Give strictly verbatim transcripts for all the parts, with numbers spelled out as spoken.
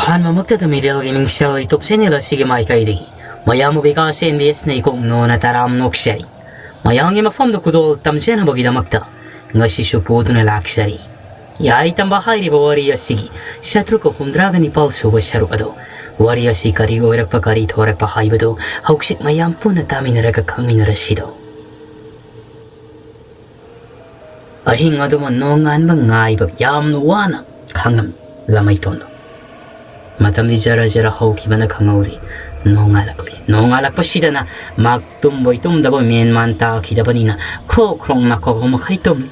ꯑꯍꯥꯟꯕꯃꯛꯇꯗ ꯃꯤꯔꯦꯜꯒꯤ ꯃꯤꯡꯁꯦꯜ YouTube channel ꯑꯁꯤꯒꯤ ꯃꯥꯏꯀꯩꯗꯒꯤ ꯃꯌꯥꯝꯕꯨ ꯕꯤꯀꯥꯁ ꯑꯦꯟ ꯕꯤ ꯑꯦꯁꯅ ꯏꯀꯣꯛ ꯅꯣꯟꯅ ꯇꯔꯥꯝ ꯅꯣꯛꯆꯔꯤ꯫ ꯃꯌꯥꯝꯒꯤ ꯃꯐꯝꯗ ꯈꯨꯗꯣꯜ ꯇꯝꯖꯅꯕꯒꯤꯗꯃꯛꯇ ꯉꯁꯤꯁꯨ ꯄꯨꯗꯨꯅ ꯂꯥꯛꯆꯔꯤ꯫ ꯌꯥꯏ ꯇꯝꯕ ꯍꯥꯏꯔꯤꯕ ꯋꯥꯔꯤ ꯑꯁꯤꯒꯤ ꯆꯥꯇ꯭ꯔꯨꯛꯀ ꯍꯨꯝꯗ꯭ꯔꯥꯒ ꯅꯤꯄꯥꯜ ꯁꯨꯕ ꯁꯔꯨꯛ ꯑꯗꯣ, ꯋꯥꯔꯤ ꯑꯁꯤ ꯀꯔꯤ ꯑꯣꯏꯔꯛꯄ, ꯀꯔꯤ ꯊꯣꯔꯛꯄ ꯍꯥꯏꯕꯗꯨ ꯍꯧꯖꯤꯛ ꯃꯌꯥꯝ ꯄꯨꯟꯅ ꯇꯥꯃꯤꯟꯅꯔꯒ ꯈꯪꯃꯤꯟꯅꯔꯁꯤꯗꯣ꯫ ꯑꯍꯤꯡ ꯑꯗꯨꯃ ꯅꯣꯡꯉꯥꯟꯕ ꯉꯥꯏꯕ ꯌꯥꯝꯅ ꯋꯥꯅ ꯈꯥꯡꯂꯝꯃꯤ ꯂꯃꯩꯇꯣꯟꯗꯣ꯫ ꯃꯇꯝꯗꯤ ꯖꯔ ꯖꯔ ꯍꯧꯈꯤꯕꯅ ꯈꯪꯍꯧꯗꯦ꯫ ꯅꯣꯡꯉꯥꯜꯂꯛꯂꯤ꯫ ꯅꯣꯡꯉꯥꯜꯂꯛꯄꯁꯤꯗꯅ ꯃꯍꯥꯛ ꯇꯨꯝꯕꯣꯏ ꯇꯨꯝꯗꯕꯣꯏ ꯃꯦꯟ ꯃꯥꯟ ꯇꯥꯈꯤꯗꯕꯅꯤꯅ ꯈ꯭ꯔꯣꯛ ꯈ꯭ꯔꯣꯛ ꯅꯥꯀꯣꯛ ꯃꯈꯩ ꯇꯨꯝꯃꯤ꯫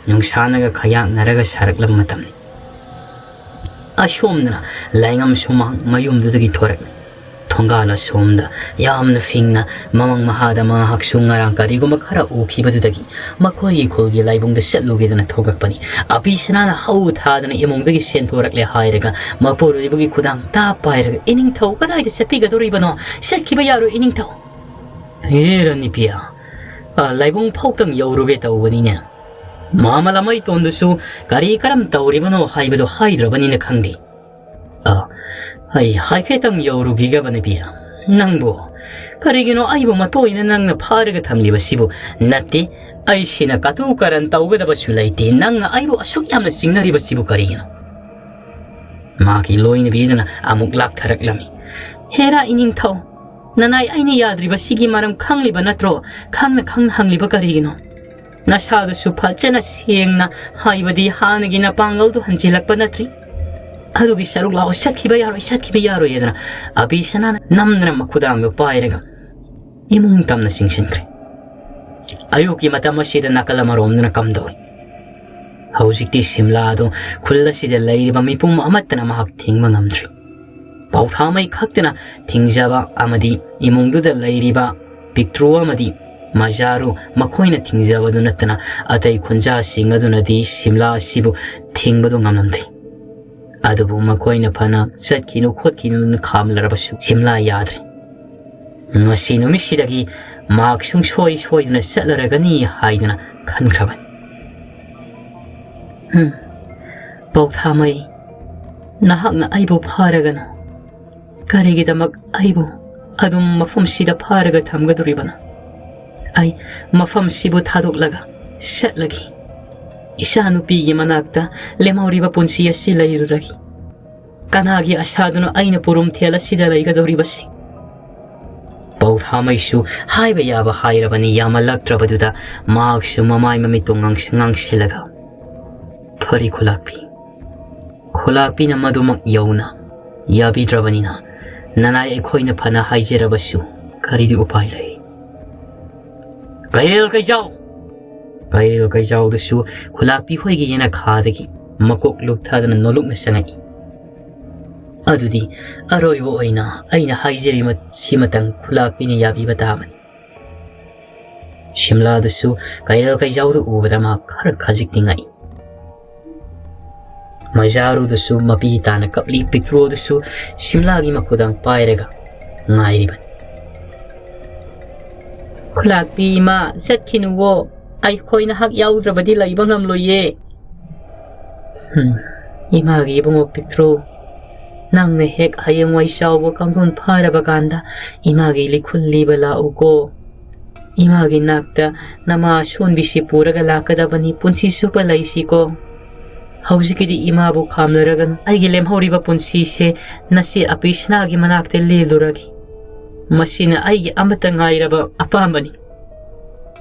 ꯅꯨꯡꯁꯥꯅꯒ ꯈꯌꯥꯛꯅꯔꯒ ꯁꯥꯔꯛꯂꯕ ꯃꯇꯝꯅꯤ꯫ ꯑꯁꯣꯝꯗꯅ ꯂꯥꯏꯉꯝ ꯁꯨꯃꯥꯡ ꯃꯌꯨꯝꯗꯨꯗꯒꯤ ꯊꯣꯔꯛꯂꯤ꯫ ꯊꯣꯡꯒꯥꯜ ꯑꯁꯣꯝꯗ ꯌꯥꯝꯅ ꯐꯤꯡꯅ ꯃꯃꯪ ꯃꯍꯥꯗ ꯃꯍꯥꯛꯁꯨ ꯉꯔꯥꯡ ꯀꯔꯤꯒꯨꯝꯕ ꯈꯔ ꯎꯈꯤꯕꯗꯨꯗꯒꯤ ꯃꯈꯣꯏꯒꯤ ꯈꯨꯜꯒꯤ ꯂꯥꯏꯕꯨꯡꯗ ꯆꯠꯂꯨꯒꯦꯗꯅ ꯊꯣꯛꯂꯛꯄꯅꯤ꯫ ꯑꯕꯤꯁꯅꯥꯅ ꯍꯧ ꯊꯥꯗꯅ ꯏꯃꯨꯡꯗꯒꯤ ꯁꯦꯟꯊꯣꯔꯛꯂꯦ ꯍꯥꯏꯔꯒ ꯃꯄꯨꯔꯣꯏꯕꯒꯤ ꯈꯨꯗꯥꯡ ꯇꯥ ꯄꯥꯏꯔꯒ, "ꯏꯅꯤꯡꯊꯧ, ꯀꯗꯥꯏꯗ ꯆꯠꯄꯤꯒꯗꯧꯔꯤꯕꯅꯣ? ꯆꯠꯈꯤꯕ ꯌꯥꯔꯣꯏ, ꯏꯅꯤꯡꯊꯧ!" "ꯍꯦ ꯔꯅꯤꯄꯤꯌꯥ, ꯑ, ꯂꯥꯏꯕꯨꯡ ꯐꯥꯎꯇꯪ ꯌꯧꯔꯨꯒꯦ ꯇꯧꯕꯅꯤꯅꯦ꯫ ꯃꯥꯃ ꯂꯃꯩꯇꯣꯟꯗꯨꯁꯨ ꯀꯔꯤ ꯀꯔꯝ ꯇꯧꯔꯤꯕꯅꯣ ꯍꯥꯏꯕꯗꯨ ꯍꯥꯏꯗ꯭ꯔꯕꯅꯤꯅ ꯈꯪꯗꯦ꯫ ꯑ, ꯑꯩ ꯍꯥꯏꯐꯦꯠꯇꯪ ꯌꯧꯔꯨꯈꯤꯒꯕꯅꯦ, ꯄꯤꯌꯥ꯫ ꯅꯪꯕꯨ ꯀꯔꯤꯒꯤꯅꯣ ꯑꯩꯕꯨ ꯃꯇꯣꯏꯅ ꯅꯪꯅ ꯐꯥꯔꯒ ꯊꯝꯂꯤꯕꯁꯤꯕꯨ? ꯅꯠꯇꯦ, ꯑꯩꯁꯤꯅ ꯀꯇꯨ ꯀꯔꯟ ꯇꯧꯒꯗꯕꯁꯨ ꯂꯩꯇꯦ꯫ ꯅꯪꯅ ꯑꯩꯕꯨ ꯑꯁꯨꯛ ꯌꯥꯝꯅ ꯆꯤꯡꯅꯔꯤꯕꯁꯤꯕꯨ ꯀꯔꯤꯒꯤꯅꯣ?" ꯃꯍꯥꯛꯀꯤ ꯂꯣꯏꯅꯕꯤꯗꯨꯅ ꯑꯃꯨꯛ ꯂꯥꯛꯊꯔꯛꯂꯝꯃꯤ꯫ "ꯍꯦꯔꯥ ꯏꯅꯤꯡꯊꯧ, ꯅꯅꯥꯏ ꯑꯩꯅ ꯌꯥꯗ꯭ꯔꯤꯕꯁꯤꯒꯤ ꯃꯔꯝ ꯈꯪꯂꯤꯕ ꯅꯠꯇ꯭ꯔꯣ? ꯈꯪꯅ ꯈꯪꯅ ꯍꯪꯂꯤꯕ ꯀꯔꯤꯒꯤꯅꯣ? ꯅꯁꯥꯗꯨꯁꯨ ꯐꯖꯅ ꯁꯦꯡꯅ, ꯍꯥꯏꯕꯗꯤ ꯍꯥꯟꯅꯒꯤ ꯅꯄꯥꯡꯒꯜꯗꯨ ꯍꯟꯖꯤꯜꯂꯛꯄ ꯅꯠꯇ꯭ꯔꯤ꯫ ꯑꯗꯨꯒꯤ ꯁꯔꯨꯛ ꯂꯥꯛꯑꯣ, ꯆꯠꯈꯤꯕ ꯌꯥꯔꯣꯏ, ꯆꯠꯈꯤꯕ ꯌꯥꯔꯣꯏ" ꯍꯥꯏꯗꯅ ꯑꯕꯤꯁꯅꯥꯅ ꯅꯝꯗꯅ ꯃꯈꯨꯗꯥꯡꯗꯨ ꯄꯥꯏꯔꯒ ꯏꯃꯨꯡ ꯇꯝꯅ ꯆꯤꯡꯁꯤꯟꯈ꯭ꯔꯦ꯫ ꯑꯌꯨꯛꯀꯤ ꯃꯇꯝ ꯑꯁꯤꯗ ꯅꯥꯀꯜ ꯑꯃꯔꯣꯝꯗꯅ ꯀꯝꯗꯧꯏ? ꯍꯧꯖꯤꯛꯇꯤ ꯁꯤꯝꯂꯥ ꯑꯗꯨ ꯈꯨꯜ ꯑꯁꯤꯗ ꯂꯩꯔꯤꯕ ꯃꯤꯄꯨꯝ ꯑꯃꯠꯇꯅ ꯃꯍꯥꯛ ꯊꯤꯡꯕ ꯉꯝꯗ꯭ꯔꯤ꯫ ꯄꯥꯎꯊꯥꯃꯩ ꯈꯛꯇꯅ ꯊꯤꯡꯖꯕ ꯑꯃꯗꯤ ꯏꯃꯨꯡꯗꯨꯗ ꯂꯩꯔꯤꯕ ꯄꯤꯛꯇ꯭ꯔꯨ ꯑꯃꯗꯤ ꯃꯖꯥꯔꯨ ꯃꯈꯣꯏꯅ ꯊꯤꯡꯖꯕꯗꯨ ꯅꯠꯇꯅ ꯑꯇꯩ ꯈꯨꯟꯖꯥꯁꯤꯡ ꯑꯗꯨꯅꯗꯤ ꯁꯤꯝꯂꯥ ꯑꯁꯤꯕꯨ ꯊꯤꯡꯕꯗꯨ ꯉꯝꯂꯝꯗꯦ꯫ ꯑꯗꯨꯕꯨ ꯃꯈꯣꯏꯅ ꯐꯅ ꯆꯠꯈꯤꯅꯨ ꯈꯣꯠꯈꯤꯅꯨꯅ ꯈꯥꯝꯂꯔꯕꯁꯨ ꯁꯤꯝꯂꯥ ꯌꯥꯗ꯭ꯔꯦ꯫ ꯉꯁꯤ ꯅꯨꯃꯤꯠꯁꯤꯗꯒꯤ ꯃꯍꯥꯛ ꯁꯨꯡꯁꯣꯏ ꯁꯣꯏꯗꯅ ꯆꯠꯂꯔꯒꯅꯤ ꯍꯥꯏꯗꯨꯅ ꯈꯟꯈ꯭ꯔꯕꯅꯤ꯫ ꯎꯝ, ꯄꯥꯎꯊꯥꯃꯩ, ꯅꯍꯥꯛꯅ ꯑꯩꯕꯨ ꯐꯥꯔꯒꯅ ꯀꯔꯤꯒꯤꯗꯃꯛ ꯑꯩꯕꯨ ꯑꯗꯨꯝ ꯃꯐꯝꯁꯤꯗ ꯐꯥꯔꯒ ꯊꯝꯒꯗꯧꯔꯤꯕꯅꯣ? ꯑꯩ ꯃꯐꯝꯁꯤꯕꯨ ꯊꯥꯗꯣꯛꯂꯒ ꯆꯠꯂꯒꯦ꯫ ꯏꯆꯥꯅꯨꯄꯤꯒꯤ ꯃꯅꯥꯛꯇ ꯂꯦꯝꯍꯧꯔꯤꯕ ꯄꯨꯟꯁꯤ ꯑꯁꯤ ꯂꯩꯔꯨꯔꯒꯦ꯫ ꯀꯅꯥꯒꯤ ꯑꯁꯥꯗꯨꯅꯣ ꯑꯩꯅ ꯄꯨꯔꯨꯝꯊꯦꯜ ꯑꯁꯤꯗ ꯂꯩꯒꯗꯧꯔꯤꯕꯁꯤ? ꯄꯥꯎꯊꯥꯃꯩꯁꯨ ꯍꯥꯏꯕ ꯌꯥꯕ ꯍꯥꯏꯔꯕꯅꯤ, ꯌꯥꯝꯃꯜꯂꯛꯇ꯭ꯔꯕꯗꯨꯗ ꯃꯍꯥꯛꯁꯨ ꯃꯃꯥꯏ ꯃꯃꯤꯠꯇꯨ ꯉꯥꯡꯁ-, ꯉꯥꯡꯁꯤꯜꯂꯒ, "ꯐꯔꯦ ꯈꯨꯂꯥꯛꯄꯤ, ꯈꯨꯂꯥꯛꯄꯤꯅ ꯃꯗꯨꯃꯛ ꯌꯧꯅ ꯌꯥꯕꯤꯗ꯭ꯔꯕꯅꯤꯅ, ꯅꯅꯥꯏ ꯑꯩꯈꯣꯏꯅ ꯐꯅ ꯍꯥꯏꯖꯔꯕꯁꯨ ꯀꯔꯤꯗꯤ ꯎꯄꯥꯏ ꯂꯩ?" ꯀꯩꯔꯦꯜ ꯀꯩꯖꯥꯎ! ꯀꯩꯔꯦꯜ ꯀꯩꯖꯥꯎꯗꯨꯁꯨ ꯈꯨꯂꯥꯛꯄꯤ ꯍꯣꯏꯒꯤ ꯌꯦꯅꯈꯥꯗꯒꯤ ꯃꯀꯣꯛ ꯂꯨꯞꯊꯗꯨꯅ ꯅꯣꯂꯨꯛꯅ ꯆꯪꯉꯛꯏ꯫ "ꯑꯗꯨꯗꯤ ꯑꯔꯣꯏꯕ ꯑꯣꯏꯅ ꯑꯩꯅ ꯍꯥꯏꯖꯔꯤ, ꯁꯤꯃꯇꯪ ꯈꯨꯂꯥꯛꯄꯤꯅ ꯌꯥꯕꯤꯕ ꯇꯥꯕꯅꯤ꯫" ꯁꯤꯝꯂꯥꯗꯨꯁꯨ ꯀꯩꯔꯦꯜ ꯀꯩꯖꯥꯎꯗꯨ ꯎꯕꯗ ꯃꯍꯥꯛ ꯈꯔ ꯈꯖꯤꯛꯇꯤ ꯉꯛꯏ꯫ ꯃꯖꯥꯔꯨꯗꯨꯁꯨ ꯃꯄꯤ ꯇꯥꯅ ꯀꯞꯂꯤ, ꯄꯤꯛꯇ꯭ꯔꯨꯗꯨꯁꯨ ꯁꯤꯝꯂꯥꯒꯤ ꯃꯈꯨꯗꯥꯡ ꯄꯥꯏꯔꯒ ꯉꯥꯏꯔꯤꯕꯅꯤ꯫ "ꯈꯨꯂꯥꯛꯄꯤ ꯏꯃꯥ, ꯆꯠꯈꯤꯅꯨꯋꯣ, ꯑꯩꯈꯣꯏ ꯅꯍꯥꯛ ꯌꯥꯎꯗ꯭ꯔꯕꯗꯤ ꯂꯩꯕ ꯉꯝꯂꯣꯏꯌꯦ꯫" "ꯍꯨꯝ, ꯏꯃꯥꯒꯤ ꯏꯕꯨꯡꯉꯣ ꯄꯤꯛꯇ꯭ꯔꯨ, ꯅꯪꯅ ꯍꯦꯛ ꯍꯌꯦꯡꯋꯥꯏ ꯆꯥꯎꯕ ꯀꯥꯡꯊꯣꯟ ꯐꯥꯔꯕ ꯀꯥꯟꯗ ꯏꯃꯥꯒꯤ ꯂꯤꯈꯨꯜ ꯂꯤꯕ ꯂꯥꯛꯎꯀꯣ꯫ ꯏꯃꯥꯒꯤ ꯅꯥꯛꯇ ꯅꯃꯥ ꯑꯁꯣꯟꯕꯤꯁꯤ ꯄꯨꯔꯒ ꯂꯥꯛꯀꯗꯕꯅꯤ, ꯄꯨꯟꯁꯤ ꯆꯨꯞꯄ ꯂꯩꯁꯤꯀꯣ꯫ ꯍꯧꯖꯤꯛꯀꯤꯗꯤ ꯏꯃꯥꯕꯨ ꯈꯥꯝꯅꯔꯒꯅꯨ, ꯑꯩꯒꯤ ꯂꯦꯝꯍꯧꯔꯤꯕ ꯄꯨꯟꯁꯤꯁꯦ ꯅꯆꯦ ꯑꯄꯤꯁꯅꯥꯒꯤ ꯃꯅꯥꯛꯇ ꯂꯦꯜꯂꯨꯔꯒꯦ꯫ ꯃꯁꯤꯅ ꯑꯩꯒꯤ ꯑꯃꯠꯇ ꯉꯥꯏꯔꯕ ꯑꯄꯥꯝꯕꯅꯤ꯫"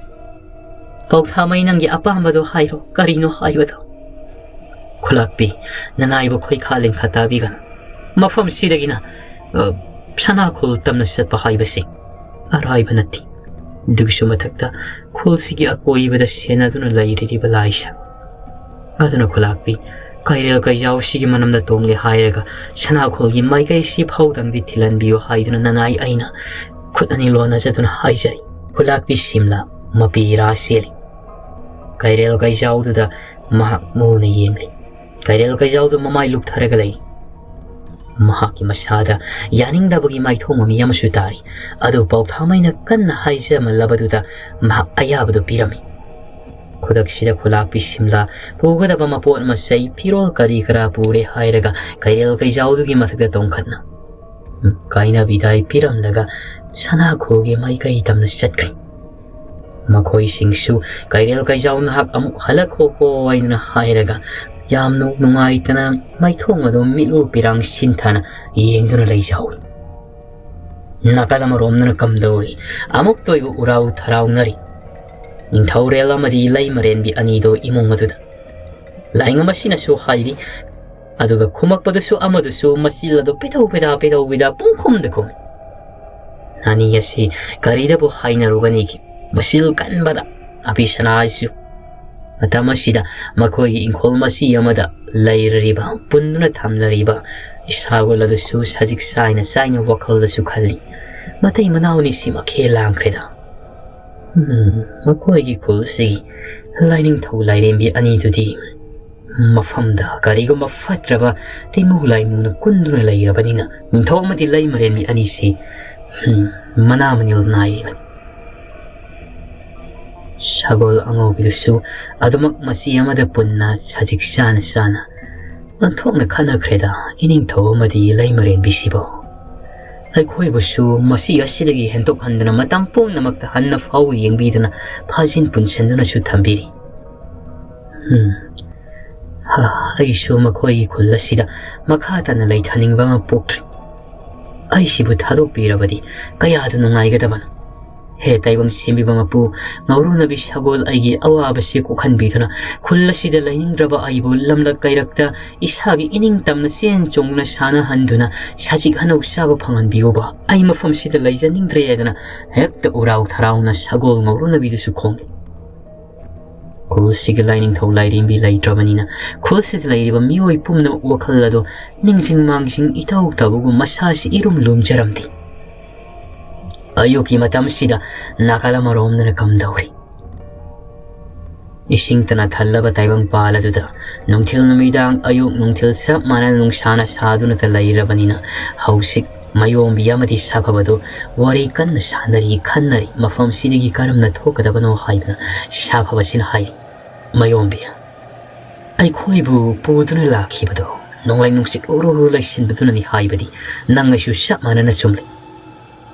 "ꯄꯥꯎꯊꯥꯃꯩ, ꯅꯪꯒꯤ ꯑꯄꯥꯝꯕꯗꯣ ꯍꯥꯏꯔꯣ, ꯀꯔꯤꯅꯣ ꯍꯥꯏꯕꯗꯣ?" "ꯈꯨꯂꯥꯛꯄꯤ, ꯅꯅꯥꯏꯕ ꯈꯣꯏꯈꯥ ꯂꯤꯡꯈꯥ ꯇꯥꯕꯤꯒꯅꯨ꯫ ꯃꯐꯝꯁꯤꯗꯒꯤꯅ, ꯑ, ꯁꯅꯥꯈꯣꯜ ꯇꯝꯅ ꯆꯠꯄ ꯍꯥꯏꯕꯁꯤ ꯑꯔꯥꯏꯕ ꯅꯠꯇꯦ꯫ ꯑꯗꯨꯒꯤꯁꯨ ꯃꯊꯛꯇ ꯈꯨꯜꯁꯤꯒꯤ ꯑꯀꯣꯏꯕꯗ ꯁꯦꯟꯅꯗꯨꯅ ꯂꯩꯔꯤꯕ ꯂꯥꯏꯁꯪ꯫ ꯑꯗꯨꯅ ꯈꯨꯂꯥꯛꯄꯤ, ꯀꯩꯔꯦꯜ ꯀꯩꯖꯥꯎꯁꯤꯒꯤ ꯃꯅꯝꯗ ꯇꯣꯡꯂꯦ ꯍꯥꯏꯔꯒ ꯁꯅꯥꯈꯣꯜꯒꯤ ꯃꯥꯏꯀꯩꯁꯤ ꯐꯥꯎꯗꯪꯗꯤ ꯊꯤꯜꯍꯟꯕꯤꯌꯨ ꯍꯥꯏꯗꯨꯅ ꯅꯅꯥꯏ ꯑꯩꯅ ꯈꯨꯠ ꯑꯅꯤ ꯂꯣꯟꯅꯖꯗꯨꯅ ꯍꯥꯏꯖꯔꯤ꯫" ꯈꯨꯂꯥꯛꯄꯤ ꯁꯤꯝꯂꯥ ꯃꯄꯤ ꯏꯔꯥ ꯆꯦꯜꯂꯤ꯫ ꯀꯩꯔꯦꯜ ꯀꯩꯖꯥꯎꯗꯨꯗ ꯃꯍꯥꯛ ꯃꯨꯅ ꯌꯦꯡꯂꯤ꯫ ꯀꯩꯔꯦꯜ ꯀꯩꯖꯥꯎꯗꯨ ꯃꯃꯥꯏ ꯂꯨꯞꯊꯔꯒ ꯂꯩ꯫ ꯃꯍꯥꯛꯀꯤ ꯃꯁꯥꯗ ꯌꯥꯅꯤꯡꯗꯕꯒꯤ ꯃꯥꯏꯊꯣꯡ ꯃꯃꯤ ꯑꯃꯁꯨ ꯇꯥꯔꯤ꯫ ꯑꯗꯨ ꯄꯥꯎꯊꯥꯃꯩꯅ ꯀꯟꯅ ꯍꯥꯏꯖꯃꯜꯂꯕꯗꯨꯗ ꯃꯍꯥꯛ ꯑꯌꯥꯕꯗꯨ ꯄꯤꯔꯝꯃꯤ꯫ ꯈꯨꯗꯛꯁꯤꯗ ꯈꯨꯂꯥꯛꯄꯤ ꯁꯤꯝꯂꯥ, ꯄꯨꯒꯗꯕ ꯃꯄꯣꯠ ꯃꯆꯩ, ꯐꯤꯔꯣꯜ ꯀꯔꯤ ꯀꯔꯥ ꯄꯨꯔꯦ ꯍꯥꯏꯔꯒ ꯀꯩꯔꯦꯜ ꯀꯩꯖꯥꯎꯗꯨꯒꯤ ꯃꯊꯛꯇ ꯇꯣꯡꯈꯠꯅ, ꯎꯝ, ꯀꯥꯏꯅꯕꯤꯗꯥꯏ ꯄꯤꯔꯝꯂꯒ ꯁꯅꯥꯈꯣꯜꯒꯤ ꯃꯥꯏꯀꯩ ꯇꯝꯅ ꯆꯠꯈ꯭ꯔꯦ꯫ ꯃꯈꯣꯏꯁꯤꯡꯁꯨ ꯀꯩꯔꯦꯜ ꯀꯩꯖꯥꯎ ꯅꯍꯥꯛ ꯑꯃꯨꯛ ꯍꯜꯂꯛꯈꯣꯀꯣ ꯍꯥꯏꯗꯨꯅ ꯍꯥꯏꯔꯒ ꯌꯥꯝꯅ ꯅꯨꯡꯉꯥꯏꯇꯅ ꯃꯥꯏꯊꯣꯡ ꯑꯗꯨ ꯃꯤꯠꯂꯨ ꯄꯤꯔꯥꯡ ꯁꯤꯟꯊꯅ ꯌꯦꯡꯗꯨꯅ ꯂꯩꯖꯍꯧꯏ꯫ ꯅꯥꯀꯜ ꯑꯃꯔꯣꯝꯗꯅ ꯀꯝꯗꯧꯔꯤ? ꯑꯃꯨꯛꯇ ꯑꯣꯏꯕ ꯎꯔꯥꯎ ꯊꯔꯥꯎꯅꯔꯤ꯫ ꯅꯤꯡꯊꯧꯔꯦꯜ ꯑꯃꯗꯤ ꯂꯩꯃꯔꯦꯟꯕꯤ ꯑꯅꯤꯗꯣ ꯏꯃꯨꯡ ꯑꯗꯨꯗ꯫ ꯂꯥꯏꯉꯝ ꯑꯁꯤꯅꯁꯨ ꯍꯥꯏꯔꯤ, ꯑꯗꯨꯒ ꯈꯨꯝꯃꯛꯄꯗꯁꯨ ꯑꯃꯗꯨꯁꯨ ꯃꯆꯤꯜ ꯑꯗꯨ ꯄꯦꯗꯧ ꯄꯦꯗꯥ ꯄꯦꯗꯧ ꯄꯦꯗꯥ ꯄꯨꯡꯈꯨꯝꯗ ꯈꯨꯝꯃꯤ꯫ ꯑꯅꯤ ꯑꯁꯤ ꯀꯔꯤꯗꯕꯨ ꯍꯥꯏꯅꯔꯨꯒꯅꯤꯒꯦ? ꯃꯆꯤꯜ ꯀꯟꯕꯗ ꯑꯕꯤꯁꯅꯥꯁꯨ꯫ ꯃꯇꯝ ꯑꯁꯤꯗ ꯃꯈꯣꯏꯒꯤ ꯏꯪꯈꯣꯜ ꯃꯆꯤ ꯑꯃꯗ ꯂꯩꯔꯔꯤꯕ, ꯄꯨꯟꯗꯨꯅ ꯊꯝꯂꯔꯤꯕ ꯏꯁꯥꯒꯣꯜ ꯑꯗꯨꯁꯨ ꯁꯖꯤꯛ ꯆꯥꯏꯅ ꯆꯥꯏꯅ ꯋꯥꯈꯜꯗꯁꯨ ꯈꯜꯂꯤ꯫ ꯃꯇꯩ ꯃꯅꯥꯎꯅꯤ ꯁꯤꯃꯛ ꯍꯦ ꯂꯥꯡꯈ꯭ꯔꯦꯗ꯫ ꯎꯝ, ꯃꯈꯣꯏꯒꯤ ꯈꯨꯜꯁꯤꯒꯤ ꯂꯥꯏꯅꯤꯡꯊꯧ ꯂꯥꯏꯔꯦꯝꯕꯤ ꯑꯅꯤꯗꯨꯗꯤ ꯃꯐꯝꯗ ꯀꯔꯤꯒꯨꯝꯕ ꯐꯠꯇ꯭ꯔꯕ ꯇꯤꯃꯨ ꯂꯥꯏꯃꯨꯅ ꯀꯨꯟꯗꯨꯅ ꯂꯩꯔꯕꯅꯤꯅ ꯅꯤꯡꯊꯧ ꯑꯃꯗꯤ ꯂꯩꯃꯔꯦꯟꯕꯤ ꯑꯅꯤꯁꯤ, ꯎꯝ, ꯃꯅꯥ ꯃꯅꯤꯜ ꯅꯥꯏꯔꯤꯕꯅꯤ꯫ ꯁꯒꯣꯜ ꯑꯉꯧꯕꯤꯗꯨꯁꯨ ꯑꯗꯨꯃꯛ ꯃꯆꯤ ꯑꯃꯗ ꯄꯨꯟꯅ ꯁꯖꯤꯛ ꯆꯥꯅ ꯆꯥꯅ ꯑꯣꯟꯊꯣꯛꯅ ꯈꯟꯅꯈ꯭ꯔꯦꯗ, ꯏꯅꯤꯡꯊꯧ ꯑꯃꯗꯤ ꯂꯩꯃꯔꯦꯟꯕꯤꯁꯤꯕꯨ꯫ ꯑꯩꯈꯣꯏꯕꯨꯁꯨ ꯃꯁꯤ ꯑꯁꯤꯗꯒꯤ ꯍꯦꯟꯗꯣꯛꯍꯟꯗꯅ ꯃꯇꯝ ꯄꯨꯝꯅꯃꯛꯇ ꯍꯟꯅ ꯐꯥꯎ ꯌꯦꯡꯕꯤꯗꯨꯅ ꯐꯥꯖꯤꯟ ꯄꯨꯟꯁꯤꯟꯗꯨꯅꯁꯨ ꯊꯝꯕꯤꯔꯤ꯫ ꯎꯝ꯫ ꯍꯥ, ꯑꯩꯁꯨ ꯃꯈꯣꯏꯒꯤ ꯈꯨꯜ ꯑꯁꯤꯗ ꯃꯈꯥ ꯇꯥꯅ ꯂꯩꯊꯅꯤꯡꯕ ꯑꯃ ꯄꯣꯛꯇ꯭ꯔꯤ꯫ ꯑꯩꯁꯤꯕꯨ ꯊꯥꯗꯣꯛꯄꯤꯔꯕꯗꯤ ꯀꯌꯥꯗ ꯅꯨꯡꯉꯥꯏꯒꯗꯕꯅꯣ꯫ ꯍꯦ ꯇꯥꯏꯕꯪ ꯁꯦꯝꯕꯤꯕ ꯃꯄꯨ, ꯉꯧꯔꯨꯅꯕꯤ ꯁꯒꯣꯜ ꯑꯩꯒꯤ ꯑꯋꯥꯕꯁꯤ ꯀꯣꯛꯍꯟꯕꯤꯗꯨꯅ ꯈꯨꯜ ꯑꯁꯤꯗ ꯂꯩꯅꯤꯡꯗ꯭ꯔꯕ ꯑꯩꯕꯨ ꯂꯝꯂꯛ ꯀꯩꯔꯛꯇ ꯏꯁꯥꯒꯤ ꯏꯅꯤꯡ ꯇꯝꯅ ꯆꯦꯟ ꯆꯣꯡꯗꯨꯅ ꯁꯥꯟꯅꯍꯟꯗꯨꯅ ꯁꯖꯤꯛ ꯍꯅꯧ ꯆꯥꯕ ꯐꯪꯍꯟꯕꯤꯌꯨꯕ꯫ ꯑꯩ ꯃꯐꯝꯁꯤꯗ ꯂꯩꯖꯅꯤꯡꯗ꯭ꯔꯦ ꯍꯥꯏꯗꯅ ꯍꯦꯛꯇ ꯎꯔꯥꯎ ꯊꯔꯥꯎꯅ ꯁꯒꯣꯜ ꯉꯧꯔꯨꯅꯕꯤꯗꯨꯁꯨ ꯈꯣꯡꯏ꯫ ꯈꯨꯜꯁꯤꯒꯤ ꯂꯥꯏꯅꯤꯡꯊꯧ ꯂꯥꯏꯔꯦꯝꯕꯤ ꯂꯩꯇ꯭ꯔꯕꯅꯤꯅ ꯈꯨꯜꯁꯤꯗ ꯂꯩꯔꯤꯕ ꯃꯤꯑꯣꯏ ꯄꯨꯝꯅꯃꯛ ꯋꯥꯈꯜ ꯑꯗꯣ ꯅꯤꯡꯁꯤꯡ ꯃꯥꯡꯖꯤꯡ ꯏꯇꯧ ꯇꯧꯕꯒꯨꯝ ꯃꯁꯥꯁꯤ ꯏꯔꯨꯝ ꯂꯨꯝꯖꯔꯝꯗꯦ꯫ ꯑꯌꯨꯛꯀꯤ ꯃꯇꯝꯁꯤꯗ ꯅꯥꯀꯜ ꯑꯃꯔꯣꯝꯗꯅ ꯀꯝꯗꯧꯔꯤ? ꯏꯁꯤꯡꯇꯅ ꯊꯜꯂꯕ ꯇꯥꯏꯕꯪꯄꯥꯜ ꯑꯗꯨꯗ ꯅꯨꯡꯊꯤꯜ ꯅꯨꯃꯤꯗꯥꯡ ꯑꯌꯨꯛ ꯅꯨꯡꯊꯤꯜ ꯆꯞ ꯃꯥꯟꯅꯅ ꯅꯨꯡꯁꯥꯅ ꯁꯥꯗꯨꯅꯇ ꯂꯩꯔꯕꯅꯤꯅ ꯍꯧꯖꯤꯛ ꯃꯌꯣꯝꯕꯤ ꯑꯃꯗꯤ ꯁꯥꯐꯕꯗꯨ ꯋꯥꯔꯤ ꯀꯟꯅ ꯁꯥꯟꯅꯔꯤ, ꯈꯟꯅꯔꯤ꯫ ꯃꯐꯝꯁꯤꯗꯒꯤ ꯀꯔꯝꯅ ꯊꯣꯛꯀꯗꯕꯅꯣ ꯍꯥꯏꯗꯅ ꯁꯥꯐꯕꯁꯤꯅ ꯍꯥꯏꯔꯤ, "ꯃꯌꯣꯝꯕꯤ, ꯑꯩꯈꯣꯏꯕꯨ ꯄꯨꯗꯨꯅ ꯂꯥꯛꯈꯤꯕꯗꯣ ꯅꯣꯡꯂꯩ ꯅꯨꯡꯁꯤꯠ ꯎꯔꯨ ꯎꯔꯨ ꯂꯩꯁꯤꯟꯕꯗꯨꯅꯅꯤ ꯍꯥꯏꯕꯗꯤ ꯅꯪ ꯑꯩꯁꯨ ꯆꯞ ꯃꯥꯟꯅꯅ ꯆꯨꯝꯂꯤ꯫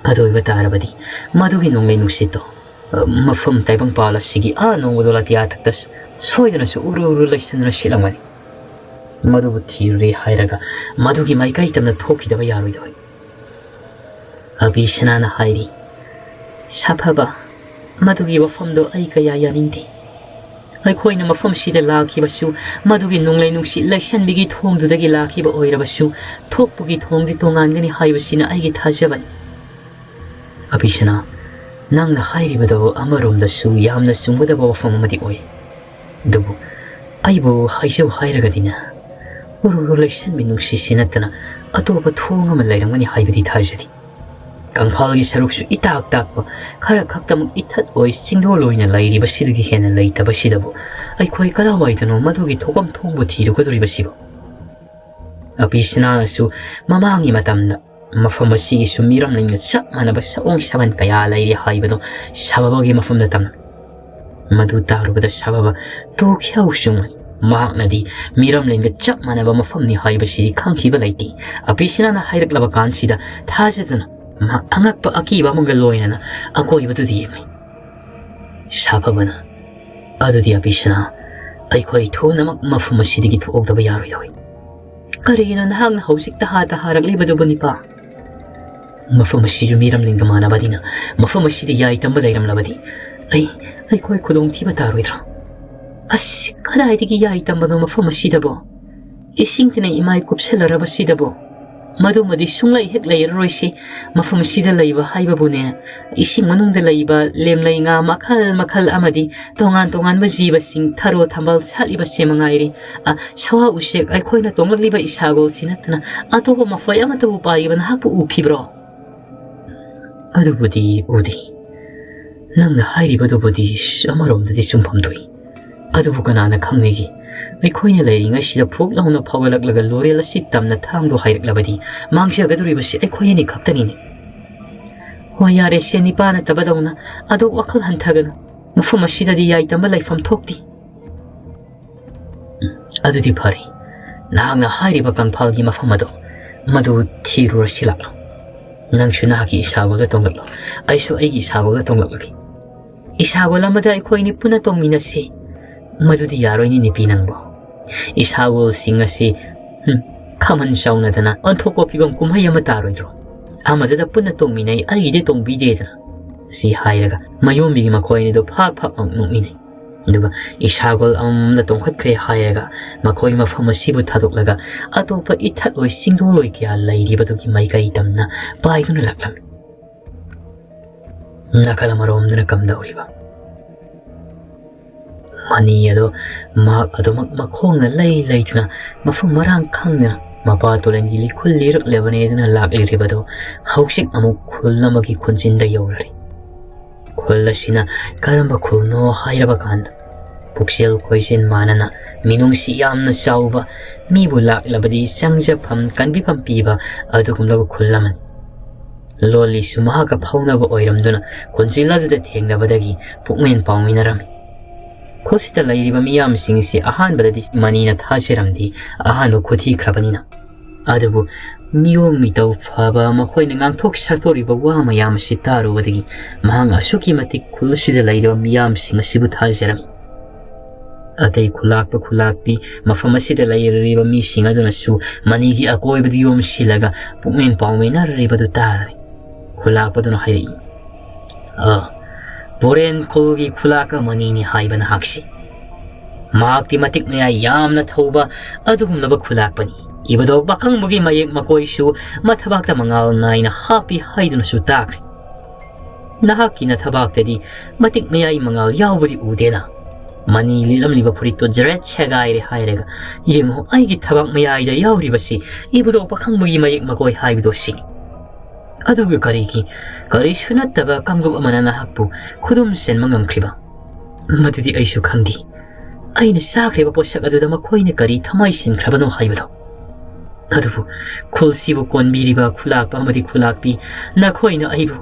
ꯑꯗꯨ ꯑꯣꯏꯕ ꯇꯥꯔꯕꯗꯤ ꯃꯗꯨꯒꯤ ꯅꯣꯡꯂꯩ ꯅꯨꯡꯁꯤꯠꯇꯣ, ꯑ, ꯃꯐꯝ ꯇꯥꯏꯕꯪꯄꯥꯜ ꯑꯁꯤꯒꯤ ꯑꯥ ꯅꯣꯡꯃꯗꯣ ꯑꯇꯤꯌꯥ ꯊꯛꯇ ꯁꯣꯏꯗꯅꯁꯨ ꯎꯔꯨ ꯎꯔꯨ ꯂꯩꯁꯤꯟꯗꯨꯅ ꯁꯤꯠꯂꯝꯒꯅꯤ꯫ ꯃꯗꯨꯕꯨ ꯊꯤꯔꯨꯔꯦ ꯍꯥꯏꯔꯒ ꯃꯗꯨꯒꯤ ꯃꯥꯏꯀꯩ ꯇꯝꯅ ꯊꯣꯛꯈꯤꯗꯕ ꯌꯥꯔꯣꯏꯗꯧꯔꯤ꯫" ꯑꯕꯤꯁꯅꯥꯅ ꯍꯥꯏꯔꯤ, "ꯁꯥꯐꯕ, ꯃꯗꯨꯒꯤ ꯋꯥꯐꯝꯗꯣ ꯑꯩ ꯀꯌꯥ ꯌꯥꯅꯤꯡꯗꯦ꯫ ꯑꯩꯈꯣꯏꯅ ꯃꯐꯝꯁꯤꯗ ꯂꯥꯛꯈꯤꯕꯁꯨ ꯃꯗꯨꯒꯤ ꯅꯣꯡꯂꯩ ꯅꯨꯡꯁꯤꯠ ꯂꯩꯁꯟꯕꯤꯒꯤ ꯊꯣꯡꯗꯨꯗꯒꯤ ꯂꯥꯛꯈꯤꯕ ꯑꯣꯏꯔꯕꯁꯨ ꯊꯣꯛꯄꯒꯤ ꯊꯣꯡꯗꯤ ꯇꯣꯉꯥꯟꯒꯅꯤ ꯍꯥꯏꯕꯁꯤꯅ ꯑꯩꯒꯤ ꯊꯥꯖꯕꯅꯤ꯫" "ꯑꯕꯤꯁꯅꯥ, ꯅꯪꯅ ꯍꯥꯏꯔꯤꯕꯗꯣ ꯑꯃꯔꯣꯝꯗꯁꯨ ꯌꯥꯝꯅ ꯆꯨꯝꯒꯗꯕ ꯋꯥꯐꯝ ꯑꯃꯗꯤ ꯑꯣꯏ꯫ ꯑꯗꯨꯕꯨ ꯑꯩꯕꯨ ꯍꯥꯏꯖꯧ ꯍꯥꯏꯔꯒꯗꯤꯅꯦ, ꯎꯔꯨꯔꯨ ꯂꯩꯁꯟꯕꯤ ꯅꯨꯡꯁꯤꯠꯁꯤ ꯅꯠꯇꯅ ꯑꯇꯣꯞꯄ ꯊꯣꯡ ꯑꯃ ꯂꯩꯔꯝꯒꯅꯤ ꯍꯥꯏꯕꯗꯤ ꯊꯥꯖꯗꯦ꯫ ꯀꯪꯐꯥꯜꯒꯤ ꯁꯔꯨꯛꯁꯨ ꯏꯇꯥꯛ ꯇꯥꯛꯄ, ꯈꯔ ꯈꯛꯇꯃꯛ ꯏꯊꯠ ꯑꯣꯏ ꯆꯤꯡꯗꯣꯜ ꯑꯣꯏꯅ ꯂꯩꯔꯤꯕꯁꯤꯗꯒꯤ ꯍꯦꯟꯅ ꯂꯩꯇꯕꯁꯤꯗꯕꯨ ꯑꯩꯈꯣꯏ ꯀꯗꯥꯏꯋꯥꯏꯗꯅꯣ ꯃꯗꯨꯒꯤ ꯊꯣꯛꯐꯝ ꯊꯣꯡꯕꯨ ꯊꯤꯔꯨꯒꯗꯧꯔꯤꯕꯁꯤꯕꯨ?" ꯑꯕꯤꯁꯅꯥꯅꯁꯨ ꯃꯃꯥꯡꯒꯤ ꯃꯇꯝꯗ ꯃꯐꯝ ꯑꯁꯤꯒꯤꯁꯨ ꯃꯤꯔꯝꯂꯦꯟꯒ ꯆꯞ ꯃꯥꯟꯅꯕ ꯁꯑꯣꯡ ꯁꯥꯕꯟ ꯀꯌꯥ ꯂꯩꯔꯤ ꯍꯥꯏꯕꯗꯨ ꯁꯥꯕꯕꯒꯤ ꯃꯐꯝꯗ ꯇꯝꯂꯝꯃꯤ꯫ ꯃꯗꯨ ꯇꯥꯔꯨꯕꯗ ꯁꯥꯕꯕ ꯇꯨ ꯈ꯭ꯌꯥꯎ ꯆꯨꯡꯉꯤ꯫ ꯃꯍꯥꯛꯅꯗꯤ ꯃꯤꯔꯝꯂꯦꯟꯒ ꯆꯞ ꯃꯥꯟꯅꯕ ꯃꯐꯝꯅꯤ ꯍꯥꯏꯕꯁꯤꯗꯤ ꯈꯪꯈꯤꯕ ꯂꯩꯇꯦ꯫ ꯑꯕꯤꯁꯅꯥꯅ ꯍꯥꯏꯔꯛꯂꯕ ꯀꯥꯟꯁꯤꯗ ꯊꯥꯖꯗꯅ ꯃꯍꯥꯛ ꯑꯉꯛꯄ ꯑꯀꯤꯕ ꯑꯃꯒ ꯂꯣꯏꯅꯅ ꯑꯀꯣꯏꯕꯗꯨꯗ ꯌꯦꯡꯂꯤ꯫ ꯁꯥꯐꯕꯅ, "ꯑꯗꯨꯗꯤ ꯑꯕꯤꯁꯅꯥ, ꯑꯩꯈꯣꯏ ꯊꯨꯅꯃꯛ ꯃꯐꯝ ꯑꯁꯤꯗꯒꯤ ꯊꯣꯛꯍꯧꯗꯕ ꯌꯥꯔꯣꯏꯗꯧꯔꯤ꯫" "ꯀꯔꯤꯒꯤꯅꯣ ꯅꯍꯥꯛꯅ ꯍꯧꯖꯤꯛꯇ ꯍꯥ ꯇꯍꯥꯔꯛꯂꯤꯕꯗꯨꯕꯨ, ꯅꯤꯄꯥ?" "ꯃꯐꯝ ꯑꯁꯤꯁꯨ ꯃꯤꯔꯝꯂꯦꯟꯒ ꯃꯥꯟꯅꯕꯅꯤꯅ ꯃꯐꯝ ꯑꯁꯤꯗ ꯌꯥꯏ ꯇꯝꯕ ꯂꯩꯔꯝꯂꯕꯗꯤ ꯑꯩ, ꯑꯩꯈꯣꯏ ꯈꯨꯗꯣꯡꯊꯤꯕ ꯇꯥꯔꯣꯏꯗ꯭ꯔꯣ?" "ꯑꯁ, ꯀꯗꯥꯏꯗꯒꯤ ꯌꯥꯏ ꯇꯝꯕꯅꯣ ꯃꯐꯝ ꯑꯁꯤꯗꯕꯣ? ꯏꯁꯤꯡꯗꯅ ꯏꯃꯥꯏ ꯀꯨꯞꯁꯜꯂꯔꯕꯁꯤꯗꯕꯣ? ꯃꯗꯨꯃꯗꯤ ꯁꯨꯡꯂꯩ ꯍꯦꯛ ꯂꯩꯔꯔꯣꯏꯁꯤ꯫ ꯃꯐꯝ ꯑꯁꯤꯗ ꯂꯩꯕ ꯍꯥꯏꯕꯕꯨꯅꯦ, ꯏꯁꯤꯡ ꯃꯅꯨꯡꯗ ꯂꯩꯕ ꯂꯦꯝꯂꯩ ꯉꯥ ꯃꯈꯜ ꯃꯈꯜ ꯑꯃꯗꯤ ꯇꯣꯉꯥꯟ ꯇꯣꯉꯥꯟꯕ ꯖꯤꯕꯁꯤꯡ ꯊꯔꯣ ꯊꯝꯕꯥꯜ ꯁꯥꯠꯂꯤꯕꯁꯦ ꯃꯉꯥꯏꯔꯦ꯫ ꯑ, ꯁꯋꯥ ꯎꯆꯦꯛ ꯑꯩꯈꯣꯏꯅ ꯇꯣꯡꯂꯛꯂꯤꯕ ꯏꯁꯥꯒꯣꯜꯁꯤ ꯅꯠꯇꯅ ꯑꯇꯣꯞꯄ ꯃꯐꯣꯏ ꯑꯃꯠꯇꯕꯨ ꯄꯥꯏꯕ ꯅꯍꯥꯛꯄꯨ ꯎꯈꯤꯕ꯭ꯔꯣ?" "ꯑꯗꯨꯕꯨꯗꯤ ꯎꯗꯦ꯫ ꯅꯪꯅ ꯍꯥꯏꯔꯤꯕꯗꯨꯕꯨꯗꯤ ꯑꯃꯔꯣꯝꯗꯗꯤ ꯆꯨꯝꯐꯝ ꯊꯣꯛꯏ꯫ ꯑꯗꯨꯕꯨ ꯀꯅꯥꯅ ꯈꯪꯅꯤꯒꯦ? ꯑꯩꯈꯣꯏꯅ ꯂꯩꯔꯤꯉꯩꯁꯤꯗ ꯐꯨꯛ ꯂꯥꯎꯅ ꯐꯥꯎꯒꯠꯂꯛꯂꯒ ꯂꯣꯔꯦꯜ ꯑꯁꯤ ꯇꯝꯅ ꯊꯥꯡꯗꯣ ꯍꯥꯏꯔꯛꯂꯕꯗꯤ ꯃꯥꯡꯖꯒꯗꯧꯔꯤꯕꯁꯤ ꯑꯩꯈꯣꯏ ꯑꯅꯤ ꯈꯛꯇꯅꯤꯅꯦ꯫ ꯍꯣꯏ, ꯌꯥꯔꯦ, ꯁꯦ ꯅꯤꯄꯥ ꯅꯠꯇꯕꯗꯧꯅ ꯑꯗꯨꯛ ꯋꯥꯈꯜ ꯍꯟꯊꯒꯅꯨ꯫ ꯃꯐꯝ ꯑꯁꯤꯗꯗꯤ ꯌꯥꯏ ꯇꯝꯕ ꯂꯩꯐꯝ ꯊꯣꯛꯇꯦ꯫ "ꯑꯗꯨꯗꯤ ꯐꯔꯦ, ꯅꯍꯥꯛꯅ ꯍꯥꯏꯔꯤꯕ ꯀꯪꯐꯥꯜꯒꯤ ꯃꯐꯝ ꯑꯗꯣ, ꯃꯗꯨ ꯊꯤꯔꯨꯔꯁꯤ ꯂꯥꯛꯂꯣ꯫ ꯅꯪꯁꯨ ꯅꯍꯥꯛꯀꯤ ꯏꯁꯥꯒꯣꯜꯗ ꯇꯣꯡꯂꯛꯂꯣ, ꯑꯩꯁꯨ ꯑꯩꯒꯤ ꯏꯁꯥꯒꯣꯜꯗ ꯇꯣꯡꯂꯛꯂꯒꯦ꯫ ꯏꯁꯥꯒꯣꯜ ꯑꯃꯗ ꯑꯩꯈꯣꯏ ꯑꯅꯤ ꯄꯨꯟꯅ ꯇꯣꯡꯃꯤꯟꯅꯁꯤ꯫" "ꯃꯗꯨꯗꯤ ꯌꯥꯔꯣꯏꯅꯦ, ꯅꯨꯄꯤ ꯅꯪꯕꯣ꯫ ꯏꯁꯥꯒꯣꯜꯁꯤꯡ ꯑꯁꯤ, ꯍꯨꯝ, ꯈꯥꯃꯟ ꯆꯥꯎꯅꯗꯅ ꯑꯣꯟꯊꯣꯛꯄ ꯐꯤꯕꯝ ꯀꯨꯝꯍꯩ ꯑꯃ ꯇꯥꯔꯣꯏꯗ꯭ꯔꯣ? ꯑꯃꯗꯨꯗ ꯄꯨꯟꯅ ꯇꯣꯡꯃꯤꯟꯅꯩ, ꯑꯩꯒꯤꯗꯤ ꯇꯣꯡꯕꯤꯗꯦꯗꯅ꯫" ꯁꯤ ꯍꯥꯏꯔꯒ ꯃꯌꯣꯝꯕꯤꯒꯤ ꯃꯈꯣꯏ ꯑꯅꯤꯗꯨ ꯐꯥꯛ ꯐꯥꯛ ꯑꯃꯨꯛ ꯅꯣꯛꯃꯤꯟꯅꯩ꯫ ꯑꯗꯨꯒ ꯏꯁꯥꯒꯣꯜ ꯑꯃꯃꯝꯗ ꯇꯣꯡꯈꯠꯈ꯭ꯔꯦ ꯍꯥꯏꯔꯒ ꯃꯈꯣꯏ ꯃꯐꯝ ꯑꯁꯤꯕꯨ ꯊꯥꯗꯣꯛꯂꯒ ꯑꯇꯣꯞꯄ ꯏꯊꯠꯂꯣꯏ ꯆꯤꯡꯗꯣꯜꯂꯣꯏ ꯀꯌꯥ ꯂꯩꯔꯤꯕꯗꯨꯒꯤ ꯃꯥꯏꯀꯩ ꯇꯝꯅ ꯄꯥꯏꯗꯨꯅ ꯂꯥꯛꯂꯝꯃꯤ꯫ ꯅꯥꯀꯜ ꯑꯃꯔꯣꯝꯗꯅ ꯀꯝꯗꯧꯔꯤꯕ? ꯃꯅꯤ ꯑꯗꯣ ꯃꯍꯥꯛ ꯑꯗꯨꯃꯛ ꯃꯈꯣꯡꯅ ꯂꯩ ꯂꯩꯗꯨꯅ ꯃꯐꯝ ꯃꯔꯥꯡ ꯈꯪꯗꯅ ꯃꯄꯥ ꯇꯨꯔꯦꯜꯒꯤ ꯂꯤꯈꯨꯜ ꯂꯤꯔꯛꯂꯕꯅꯦꯗꯅ ꯂꯥꯛꯂꯤꯔꯤꯕꯗꯨ ꯍꯧꯖꯤꯛ ꯑꯃꯨꯛ ꯈꯨꯜ ꯑꯃꯒꯤ ꯈꯨꯟꯆꯤꯟꯗ ꯌꯧꯔꯔꯤ꯫ ꯈꯨꯜ ꯑꯁꯤꯅ ꯀꯔꯝꯕ ꯈꯨꯜꯅꯣ ꯍꯥꯏꯔꯕ ꯀꯥꯟꯗ, ꯄꯨꯛꯆꯦꯜ ꯈꯣꯏꯆꯦꯜ ꯃꯥꯟꯅꯅ ꯃꯤꯅꯨꯡꯁꯤ ꯌꯥꯝꯅ ꯆꯥꯎꯕ, ꯃꯤꯕꯨ ꯂꯥꯛꯂꯕꯗꯤ ꯆꯪꯖꯐꯝ ꯀꯟꯕꯤꯐꯝ ꯄꯤꯕ ꯑꯗꯨꯒꯨꯝꯂꯕ ꯈꯨꯜ ꯑꯃꯅꯤ꯫ ꯂꯣꯜꯂꯤꯁꯨ ꯃꯍꯥꯛꯀ ꯐꯥꯎꯅꯕ ꯑꯣꯏꯔꯝꯗꯨꯅ ꯈꯨꯟꯖꯤꯜ ꯑꯗꯨꯗ ꯊꯦꯡꯅꯕꯗꯒꯤ ꯄꯨꯛꯃꯦꯟ ꯄꯥꯎꯃꯤꯟꯅꯔꯝꯃꯤ꯫ ꯈꯨꯜꯁꯤꯗ ꯂꯩꯔꯤꯕ ꯃꯤꯌꯥꯝꯁꯤꯡꯁꯤ ꯑꯍꯥꯟꯕꯗꯗꯤ ꯃꯅꯤꯅ ꯊꯥꯖꯔꯝꯗꯦ, ꯑꯍꯥꯟꯕ ꯈꯨꯊꯤꯈ꯭ꯔꯕꯅꯤꯅ꯫ ꯑꯗꯨꯕꯨ ꯃꯤꯑꯣꯡ ꯃꯤꯇꯧ ꯐꯕ ꯃꯈꯣꯏꯅ ꯉꯥꯡꯊꯣꯛ ꯁꯛꯇꯣꯛꯂꯤꯕ ꯋꯥ ꯃꯌꯥꯝ ꯑꯁꯤ ꯇꯥꯔꯨꯕꯗꯒꯤ ꯃꯍꯥꯛ ꯑꯁꯨꯛꯀꯤ ꯃꯇꯤꯛ ꯈꯨꯜ ꯑꯁꯤꯗ ꯂꯩꯔꯤꯕ ꯃꯤꯌꯥꯝꯁꯤꯡ ꯑꯁꯤꯕꯨ ꯊꯥꯖꯔꯝꯃꯤ꯫ ꯑꯇꯩ ꯈꯨꯂꯥꯛꯄ ꯈꯨꯂꯥꯛꯄꯤ ꯃꯐꯝ ꯑꯁꯤꯗ ꯂꯩꯔꯤꯕ ꯃꯤꯁꯤꯡ ꯑꯗꯨꯅꯁꯨ ꯃꯅꯤꯒꯤ ꯑꯀꯣꯏꯕꯗ ꯌꯣꯝꯁꯤꯜꯂꯒ ꯄꯨꯛꯃꯦꯟ ꯄꯥꯎꯃꯤꯟꯅꯔꯤꯕꯗꯨ ꯇꯥꯔꯦ꯫ ꯈꯨꯂꯥꯛꯄꯗꯨꯅ ꯍꯥꯏꯔꯛꯏ, "ꯑ, ꯄꯣꯔꯦꯟ ꯈꯨꯜꯒꯤ ꯈꯨꯂꯥꯛꯄ ꯃꯅꯤꯅꯤ ꯍꯥꯏꯕ ꯅꯍꯥꯛꯁꯤ꯫ ꯃꯍꯥꯛꯇꯤ ꯃꯇꯤꯛ ꯃꯌꯥꯏ ꯌꯥꯝꯅ ꯊꯧꯕ ꯑꯗꯨꯒꯨꯝꯂꯕ ꯈꯨꯂꯥꯛꯄꯅꯤ꯫ ꯏꯕꯗꯧ ꯄꯥꯈꯪꯕꯒꯤ ꯃꯌꯦꯛ ꯃꯀꯣꯏꯁꯨ ꯃꯊꯕꯥꯛꯇ ꯃꯉꯥꯜ ꯅꯥꯏꯅ ꯍꯥꯞꯄꯤ ꯍꯥꯏꯗꯨꯅꯁꯨ ꯇꯥꯈ꯭ꯔꯦ꯫ ꯅꯍꯥꯛꯀꯤ ꯅꯊꯕꯥꯛꯇꯗꯤ ꯃꯇꯤꯛ ꯃꯌꯥꯏ ꯃꯉꯥꯜ ꯌꯥꯎꯕꯗꯤ ꯎꯗꯦꯅ꯫ ꯃꯅꯤ ꯂꯤꯠꯂꯝꯂꯤꯕ ꯐꯨꯔꯤꯠꯇꯣ ꯖꯔꯦꯠ ꯁꯦꯒꯥꯏꯔꯦ ꯍꯥꯏꯔꯒ ꯌꯦꯡꯉꯨ, ꯑꯩꯒꯤ ꯊꯕꯥꯛ ꯃꯌꯥꯏꯗ ꯌꯥꯎꯔꯤꯕꯁꯤ ꯏꯕꯗꯧ ꯄꯥꯈꯪꯕꯒꯤ ꯃꯌꯦꯛ ꯃꯀꯣꯏ ꯍꯥꯏꯕꯗꯣ ꯁꯤꯅꯤ꯫ ꯑꯗꯨꯒ ꯀꯔꯤꯒꯤ, ꯀꯔꯤꯁꯨ ꯅꯠꯇꯕ ꯀꯥꯡꯂꯨꯞ ꯑꯃꯅ ꯅꯍꯥꯛꯄꯨ ꯈꯨꯗꯨꯝ ꯆꯟꯕ ꯉꯝꯈ꯭ꯔꯤꯕ? ꯃꯗꯨꯗꯤ ꯑꯩꯁꯨ ꯈꯪꯗꯦ꯫ ꯑꯩꯅ ꯆꯥꯈ꯭ꯔꯤꯕ ꯄꯣꯠꯁꯛ ꯑꯗꯨꯗ ꯃꯈꯣꯏꯅ ꯀꯔꯤ ꯊꯃꯥꯏ ꯁꯤꯟꯈ꯭ꯔꯕꯅꯣ ꯍꯥꯏꯕꯗꯣ꯫ ꯑꯗꯨꯕꯨ ꯈꯨꯜꯁꯤꯕꯨ ꯀꯣꯟꯕꯤꯔꯤꯕ ꯈꯨꯂꯥꯛꯄ ꯑꯃꯗꯤ ꯈꯨꯂꯥꯛꯄꯤ, ꯅꯈꯣꯏꯅ ꯑꯩꯕꯨ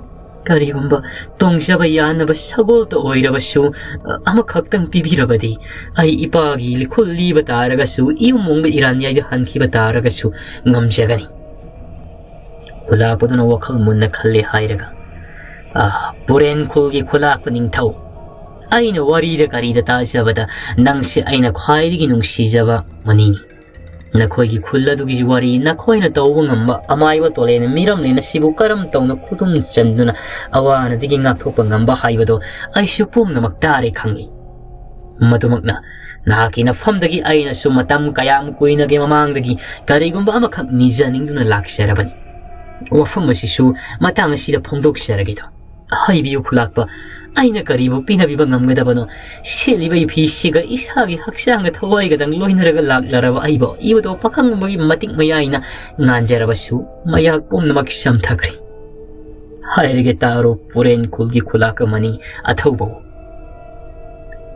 ꯀꯔꯤꯒꯨꯝꯕ ꯇꯣꯡꯖꯕ ꯌꯥꯅꯕ ꯁꯒꯣꯜꯇ ꯑꯣꯏꯔꯕꯁꯨ, ꯑ, ꯑꯃꯈꯛꯇꯪ ꯄꯤꯕꯤꯔꯕꯗꯤ, ꯑꯩ ꯏꯄꯥꯒꯤ ꯂꯤꯈꯨꯜ ꯂꯤꯕ ꯇꯥꯔꯒꯁꯨ, ꯏꯌꯨꯝ ꯃꯣꯡꯕ ꯏꯔꯥꯟꯌꯥꯏꯗ ꯍꯟꯈꯤꯕ ꯇꯥꯔꯒꯁꯨ ꯉꯝꯖꯒꯅꯤ꯫ ꯈꯨꯂꯥꯛꯄꯗꯨꯅ ꯋꯥꯈꯜ ꯃꯨꯟꯅ ꯈꯜꯂꯦ ꯍꯥꯏꯔꯒ, "ꯑꯥ, ꯄꯨꯔꯦꯟ ꯈꯨꯜꯒꯤ ꯈꯨꯂꯥꯛꯄ ꯅꯤꯡꯊꯧ, ꯑꯩꯅ ꯋꯥꯔꯤꯗ ꯀꯔꯤꯗ ꯇꯥꯖꯕꯗ ꯅꯪꯁꯦ ꯑꯩꯅ ꯈ꯭ꯋꯥꯏꯗꯒꯤ ꯅꯨꯡꯁꯤꯖꯕ ꯃꯅꯤꯅꯤ꯫ ꯅꯈꯣꯏꯒꯤ ꯈꯨꯜ ꯑꯗꯨꯒꯤ ꯋꯥꯔꯤ, ꯅꯈꯣꯏꯅ ꯇꯧꯕ ꯉꯝꯕ ꯑꯃꯥꯏꯕ ꯇꯣꯂꯦꯟ ꯃꯤꯔꯝꯂꯦꯟ ꯑꯁꯤꯕꯨ ꯀꯔꯝ ꯇꯧꯅ ꯈꯨꯗꯨꯝ ꯆꯟꯗꯨꯅ ꯑꯋꯥꯅꯗꯒꯤ ꯉꯥꯛꯊꯣꯛꯄ ꯉꯝꯕ ꯍꯥꯏꯕꯗꯣ ꯑꯩꯁꯨ ꯄꯨꯝꯅꯃꯛ ꯇꯥꯔꯦ ꯈꯪꯂꯤ꯫ ꯃꯗꯨꯃꯛꯅ ꯅꯍꯥꯛꯀꯤ ꯅꯐꯝꯗꯒꯤ ꯑꯩꯅꯁꯨ ꯃꯇꯝ ꯀꯌꯥꯝ ꯀꯨꯏꯅꯒꯤ ꯃꯃꯥꯡꯗꯒꯤ ꯀꯔꯤꯒꯨꯝꯕ ꯑꯃꯈꯛ ꯅꯤꯖꯅꯤꯡꯗꯨꯅ ꯂꯥꯛꯆꯔꯕꯅꯤ꯫ ꯋꯥꯐꯝ ꯑꯁꯤꯁꯨ ꯃꯇꯥꯡ ꯑꯁꯤꯗ ꯐꯣꯡꯗꯣꯛꯆꯔꯒꯦꯗꯣ꯫ ꯍꯥꯏꯕꯤꯌꯨ ꯈꯨꯂꯥꯛꯄ, ꯑꯩꯅ ꯀꯔꯤꯕꯨ ꯄꯤꯅꯕꯤꯕ ꯉꯝꯒꯗꯕꯅꯣ? ꯁꯦꯠꯂꯤꯕ ꯏꯐꯤꯁꯤꯒ ꯏꯁꯥꯒꯤ ꯍꯛꯆꯥꯡꯒ ꯊꯋꯥꯏꯒꯗꯪ ꯂꯣꯏꯅꯔꯒ ꯂꯥꯛꯂꯔꯕ ꯑꯩꯕꯨ ꯏꯕꯗꯣ ꯄꯥꯈꯪꯕꯒꯤ ꯃꯇꯤꯛ ꯃꯌꯥꯏꯅ ꯉꯥꯟꯖꯔꯕꯁꯨ ꯃꯌꯥꯛ ꯄꯨꯝꯅꯃꯛ ꯆꯝꯊꯈ꯭ꯔꯦ꯫ ꯍꯥꯏꯔꯒꯦ ꯇꯥꯔꯣ ꯄꯨꯔꯦꯟ ꯈꯨꯜꯒꯤ ꯈꯨꯂꯥꯛ ꯑꯃꯅꯤ ꯑꯊꯧꯕ꯫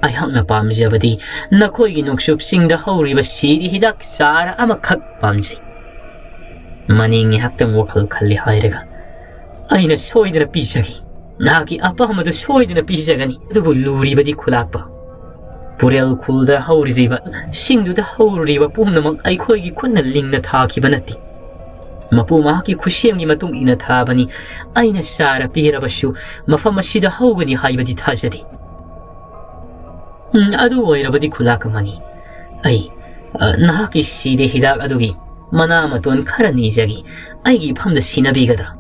ꯑꯩꯍꯥꯛꯅ ꯄꯥꯝꯖꯕꯗꯤ ꯅꯈꯣꯏꯒꯤ ꯅꯣꯡꯆꯨꯞꯁꯤꯡꯗ ꯍꯧꯔꯤꯕ ꯁꯤꯗꯤ ꯍꯤꯗꯥꯛ ꯆꯥꯔ ꯑꯃꯈꯛ ꯄꯥꯝꯖꯩ꯫ ꯃꯅꯤ ꯉꯥꯏꯍꯥꯛꯇꯪ ꯋꯥꯈꯜ ꯈꯜꯂꯤ ꯍꯥꯏꯔꯒ, "ꯑꯩꯅ ꯁꯣꯏꯗꯅ ꯄꯤꯖꯒꯦ꯫ ꯅꯍꯥꯛꯀꯤ ꯑꯄꯥꯝꯕꯗꯨ ꯁꯣꯏꯗꯅ ꯄꯤꯖꯒꯅꯤ꯫ ꯑꯗꯨꯕꯨ ꯂꯨꯔꯤꯕꯗꯤ ꯈꯨꯂꯥꯛꯄ, ꯄꯨꯔꯦꯜ ꯈꯨꯜꯗ ꯍꯧꯔꯤꯕ ꯁꯤꯡꯗꯨꯗ ꯍꯧꯔꯤꯕ ꯄꯨꯝꯅꯃꯛ ꯑꯩꯈꯣꯏꯒꯤ ꯈꯨꯠꯅ ꯂꯤꯡꯅ ꯊꯥꯈꯤꯕ ꯅꯠꯇꯦ꯫ ꯃꯄꯨ ꯃꯍꯥꯛꯀꯤ ꯈꯨꯠꯁꯦꯝꯒꯤ ꯃꯇꯨꯡ ꯏꯟꯅ ꯊꯥꯕꯅꯤ꯫ ꯑꯩꯅ ꯆꯥꯔ ꯄꯤꯔꯕꯁꯨ ꯃꯐꯝ ꯑꯁꯤꯗ ꯍꯧꯒꯅꯤ ꯍꯥꯏꯕꯗꯤ ꯊꯥꯖꯗꯦ꯫ ꯎꯝ, ꯑꯗꯨ ꯑꯣꯏꯔꯕꯗꯤ ꯈꯨꯂꯥꯛ ꯑꯃꯅꯤ꯫ ꯑꯩ, ꯑ, ꯅꯍꯥꯛꯀꯤ ꯁꯤꯗꯦ ꯍꯤꯗꯥꯛ ꯑꯗꯨꯒꯤ ꯃꯅꯥ ꯃꯇꯣꯟ ꯈꯔ ꯅꯤꯖꯒꯦ꯫ ꯑꯩꯒꯤ ꯏꯐꯝꯗ ꯁꯤꯟꯅꯕꯤꯒꯗ꯭ꯔꯥ?"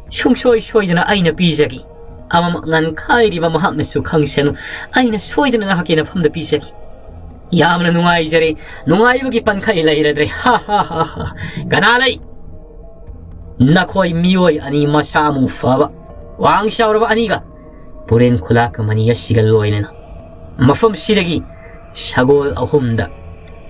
"ꯁꯨꯡꯁꯣꯏ ꯁꯣꯏꯗꯅ ꯑꯩꯅ ꯄꯤꯖꯒꯦ꯫ ꯑꯃꯃꯛ ꯉꯟꯈꯥꯏꯔꯤꯕ ꯃꯍꯥꯛꯅꯁꯨ ꯈꯪꯁꯅꯨ꯫ ꯑꯩꯅ ꯁꯣꯏꯗꯅ ꯅꯍꯥꯛꯀꯤ ꯅꯐꯝꯗ ꯄꯤꯖꯒꯦ꯫" "ꯌꯥꯝꯅ ꯅꯨꯡꯉꯥꯏꯖꯔꯦ꯫ ꯅꯨꯡꯉꯥꯏꯕꯒꯤ ꯄꯟꯈꯩ ꯂꯩꯔꯗ꯭ꯔꯦ꯫ ꯍꯥ, ꯍꯥ, ꯍꯥ, ꯍꯥ꯫ ꯀꯅꯥ ꯂꯩ?" "ꯅꯈꯣꯏ ꯃꯤꯑꯣꯏ ꯑꯅꯤ ꯃꯁꯥ ꯃꯎ ꯐꯕ, ꯋꯥꯡ ꯆꯥꯎꯔꯕ ꯑꯅꯤꯒ ꯄꯨꯔꯦꯟ ꯈꯨꯂꯥꯛ ꯑꯃꯅꯤ ꯑꯁꯤꯒ ꯂꯣꯏꯅꯅ ꯃꯐꯝꯁꯤꯗꯒꯤ ꯁꯒꯣꯜ ꯑꯍꯨꯝꯗ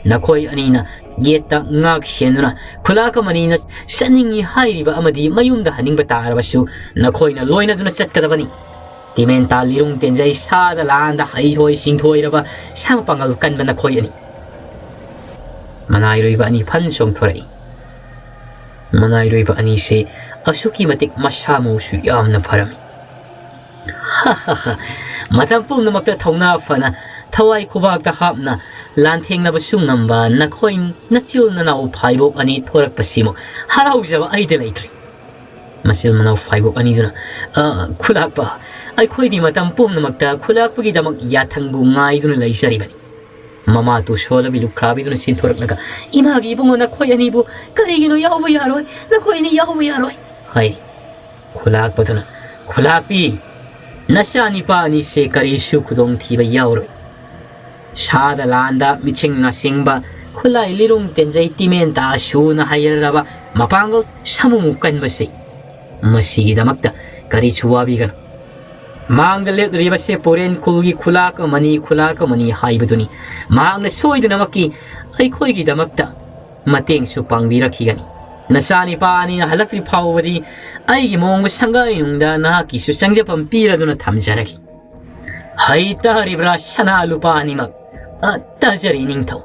ꯅꯈꯣꯏ ꯑꯅꯤꯅ ꯌꯦꯠꯇ ꯉꯥꯛ ꯁꯦꯟꯗꯨꯅ ꯈꯨꯂꯥꯛ ꯑꯃꯅꯤꯅ ꯆꯠꯅꯤꯡꯏ ꯍꯥꯏꯔꯤꯕ ꯑꯃꯗꯤ ꯃꯌꯨꯝꯗ ꯍꯟꯅꯤꯡꯕ ꯇꯥꯔꯕꯁꯨ ꯅꯈꯣꯏꯅ ꯂꯣꯏꯅꯗꯨꯅ ꯆꯠꯀꯗꯕꯅꯤ꯫" ꯇꯤꯃꯦꯟꯇꯥ ꯂꯤꯔꯨꯡ ꯇꯦꯟꯖꯩ ꯁꯥꯗ ꯂꯥꯟꯗ ꯍꯩꯊꯣꯏ ꯁꯤꯡꯊꯣꯏꯔꯕ ꯁꯥ ꯃꯄꯥꯡꯒꯜ ꯀꯟꯕ ꯅꯈꯣꯏ ꯑꯅꯤ꯫ ꯃꯅꯥꯏꯔꯣꯏꯕ ꯑꯅꯤ ꯐꯟ ꯆꯣꯡꯊꯣꯔꯛꯏ꯫ ꯃꯅꯥꯏꯔꯣꯏꯕ ꯑꯅꯤꯁꯦ ꯑꯁꯨꯛꯀꯤ ꯃꯇꯤꯛ ꯃꯁꯥ ꯃꯎꯁꯨ ꯌꯥꯝꯅ ꯐꯔꯝꯃꯤ꯫ ꯃꯇꯝ ꯄꯨꯝꯅꯃꯛꯇ ꯊꯧꯅꯥ ꯐꯅ ꯊꯋꯥꯏ ꯈꯨꯕꯥꯛꯇ ꯍꯥꯞꯅ ꯂꯥꯟꯊꯦꯡꯅꯕꯁꯨ ꯉꯝꯕ ꯅꯈꯣꯏ ꯅꯆꯤꯜ ꯅꯅꯥꯎ ꯐꯥꯏꯕꯣꯛ ꯑꯅꯤ ꯊꯣꯔꯛꯄꯁꯤꯃꯨꯛ ꯍꯔꯥꯎꯖꯕ ꯑꯩꯗ ꯂꯩꯇ꯭ꯔꯤ꯫ ꯃꯆꯤꯜ ꯃꯅꯥꯎ ꯐꯥꯏꯕꯣꯛ ꯑꯅꯤꯗꯨꯅ, "ꯑ, ꯈꯨꯂꯥꯛꯄ, ꯑꯩꯈꯣꯏꯗꯤ ꯃꯇꯝ ꯄꯨꯝꯅꯃꯛꯇ ꯈꯨꯂꯥꯛꯄꯒꯤꯗꯃꯛ ꯌꯥꯊꯪꯕꯨ ꯉꯥꯏꯗꯨꯅ ꯂꯩꯖꯔꯤꯕꯅꯤ"꯫ ꯃꯃꯥꯇꯨ ꯁꯣꯜꯂꯕꯤ ꯂꯨꯈ꯭ꯔꯥꯕꯤꯗꯨꯅ ꯆꯤꯟꯊꯣꯔꯛꯂꯒ, "ꯏꯃꯥꯒꯤ ꯏꯕꯨꯡꯉꯣ ꯅꯈꯣꯏ ꯑꯅꯤꯕꯨ ꯀꯔꯤꯒꯤꯅꯣ ꯌꯥꯎꯕ ꯌꯥꯔꯣꯏ? ꯅꯈꯣꯏ ꯑꯅꯤ ꯌꯥꯎꯕ ꯌꯥꯔꯣꯏ" ꯍꯥꯏ꯫ ꯈꯨꯂꯥꯛꯄꯗꯨꯅ, "ꯈꯨꯂꯥꯛꯄꯤ, ꯅꯆꯥ ꯅꯤꯄꯥ ꯑꯅꯤꯁꯦ ꯀꯔꯤꯁꯨ ꯈꯨꯗꯣꯡꯊꯤꯕ ꯌꯥꯎꯔꯣꯏ꯫ ꯁꯥꯗ ꯂꯥꯟꯗ ꯃꯤꯆꯤꯡ ꯅꯥꯁꯤꯡꯕ ꯈꯨꯠꯂꯥꯏ ꯂꯤꯔꯨꯡ ꯇꯦꯟꯖꯩ ꯇꯤꯃꯦꯟ ꯇꯥ ꯁꯨꯅ ꯍꯩꯔꯔꯕ ꯃꯄꯥꯡꯒꯜ ꯁꯃꯨ ꯀꯟꯕꯁꯤ, ꯃꯁꯤꯒꯤꯗꯃꯛꯇ ꯀꯔꯤꯁꯨ ꯋꯥꯕꯤꯒꯅꯨ꯫ ꯃꯥꯡꯗ ꯂꯦꯞꯂꯤꯕꯁꯦ ꯄꯣꯔꯦꯟ ꯈꯨꯜꯒꯤ ꯈꯨꯂꯥꯛ ꯑꯃꯅꯤ, ꯈꯨꯂꯥꯛ ꯑꯃꯅꯤ ꯍꯥꯏꯕꯗꯨꯅꯤ꯫ ꯃꯍꯥꯛꯅ ꯁꯣꯏꯗꯅꯃꯛꯀꯤ ꯑꯩꯈꯣꯏꯒꯤꯗꯃꯛꯇ ꯃꯇꯦꯡꯁꯨ ꯄꯥꯡꯕꯤꯔꯛꯈꯤꯒꯅꯤ꯫ ꯅꯆꯥ ꯅꯤꯄꯥ ꯑꯅꯤꯅ ꯍꯜꯂꯛꯇ꯭ꯔꯤ ꯐꯥꯎꯕꯗꯤ ꯑꯩꯒꯤ ꯃꯑꯣꯡꯕ ꯁꯪꯒꯥꯏꯅꯨꯡꯗ ꯅꯍꯥꯛꯀꯤꯁꯨ ꯆꯪꯖꯐꯝ ꯄꯤꯔꯗꯨꯅ ꯊꯝꯖꯔꯒꯦ꯫ ꯍꯩ ꯇꯥꯔꯤꯕ꯭ꯔꯥ ꯁꯅꯥ ꯂꯨꯄꯥ ꯑꯅꯤꯃꯛ? ꯑ, ꯇꯥꯖꯔꯤ ꯅꯤꯡꯊꯧ꯫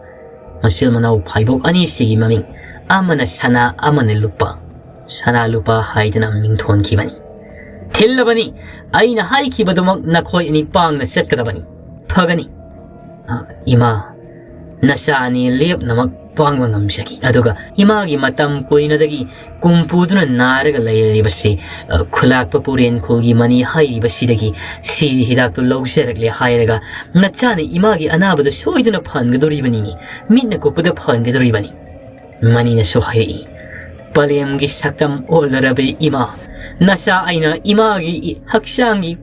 ꯃꯆꯤꯜ ꯃꯅꯥꯎ ꯐꯥꯏꯕꯣꯛ ꯑꯅꯤꯁꯤꯒꯤ ꯃꯃꯤꯡ ꯑꯃꯅ ꯁꯅꯥ ꯑꯃꯅ ꯂꯨꯄꯥ, ꯁꯅꯥ ꯂꯨꯄꯥ ꯍꯥꯏꯗꯨꯅ ꯃꯤꯡꯊꯣꯟꯈꯤꯕꯅꯤ꯫ ꯊꯤꯜꯂꯕꯅꯤ, ꯑꯩꯅ ꯍꯥꯏꯈꯤꯕꯗꯨꯃꯛ ꯅꯈꯣꯏ ꯑꯅꯤ ꯄꯥꯡꯅ ꯆꯠꯀꯗꯕꯅꯤ꯫ ꯐꯒꯅꯤ꯫ ꯑ, ꯏꯃꯥ, ꯅꯆꯥ ꯑꯅꯤ ꯂꯦꯞꯅꯃꯛ ꯄꯥꯡꯕ ꯉꯝꯖꯈꯤ꯫ ꯑꯗꯨꯒ ꯏꯃꯥꯒꯤ ꯃꯇꯝ ꯀꯨꯏꯅꯗꯒꯤ ꯀꯨꯝ ꯄꯨꯗꯨꯅ ꯅꯥꯔꯒ ꯂꯩꯔꯤꯕꯁꯤ, ꯑ, ꯈꯨꯂꯥꯛꯄ ꯄꯨꯔꯦꯟ ꯈꯨꯜꯒꯤ ꯃꯅꯤ ꯍꯥꯏꯔꯤꯕꯁꯤꯗꯒꯤ ꯁꯤꯔꯤ ꯍꯤꯗꯥꯛꯇꯨ ꯂꯧꯖꯔꯛꯂꯦ ꯍꯥꯏꯔꯒ ꯅꯆꯥꯅ ꯏꯃꯥꯒꯤ ꯑꯅꯥꯕꯗꯨ ꯁꯣꯏꯗꯅ ꯐꯍꯟꯒꯗꯧꯔꯤꯕꯅꯤꯅꯦ꯫ ꯃꯤꯠꯅ ꯀꯨꯞꯄꯗ ꯐꯍꯟꯒꯗꯧꯔꯤꯕꯅꯤ꯫ ꯃꯅꯤꯅꯁꯨ ꯍꯥꯏꯔꯛꯏ, "ꯄꯂꯦꯝꯒꯤ ꯁꯛꯇꯝ ꯑꯣꯜꯂꯔꯕ ꯏꯃꯥ, ꯅꯆꯥ ꯑꯩꯅ ꯏꯃꯥꯒꯤ ꯏ-, ꯍꯛꯆꯥꯡꯒꯤ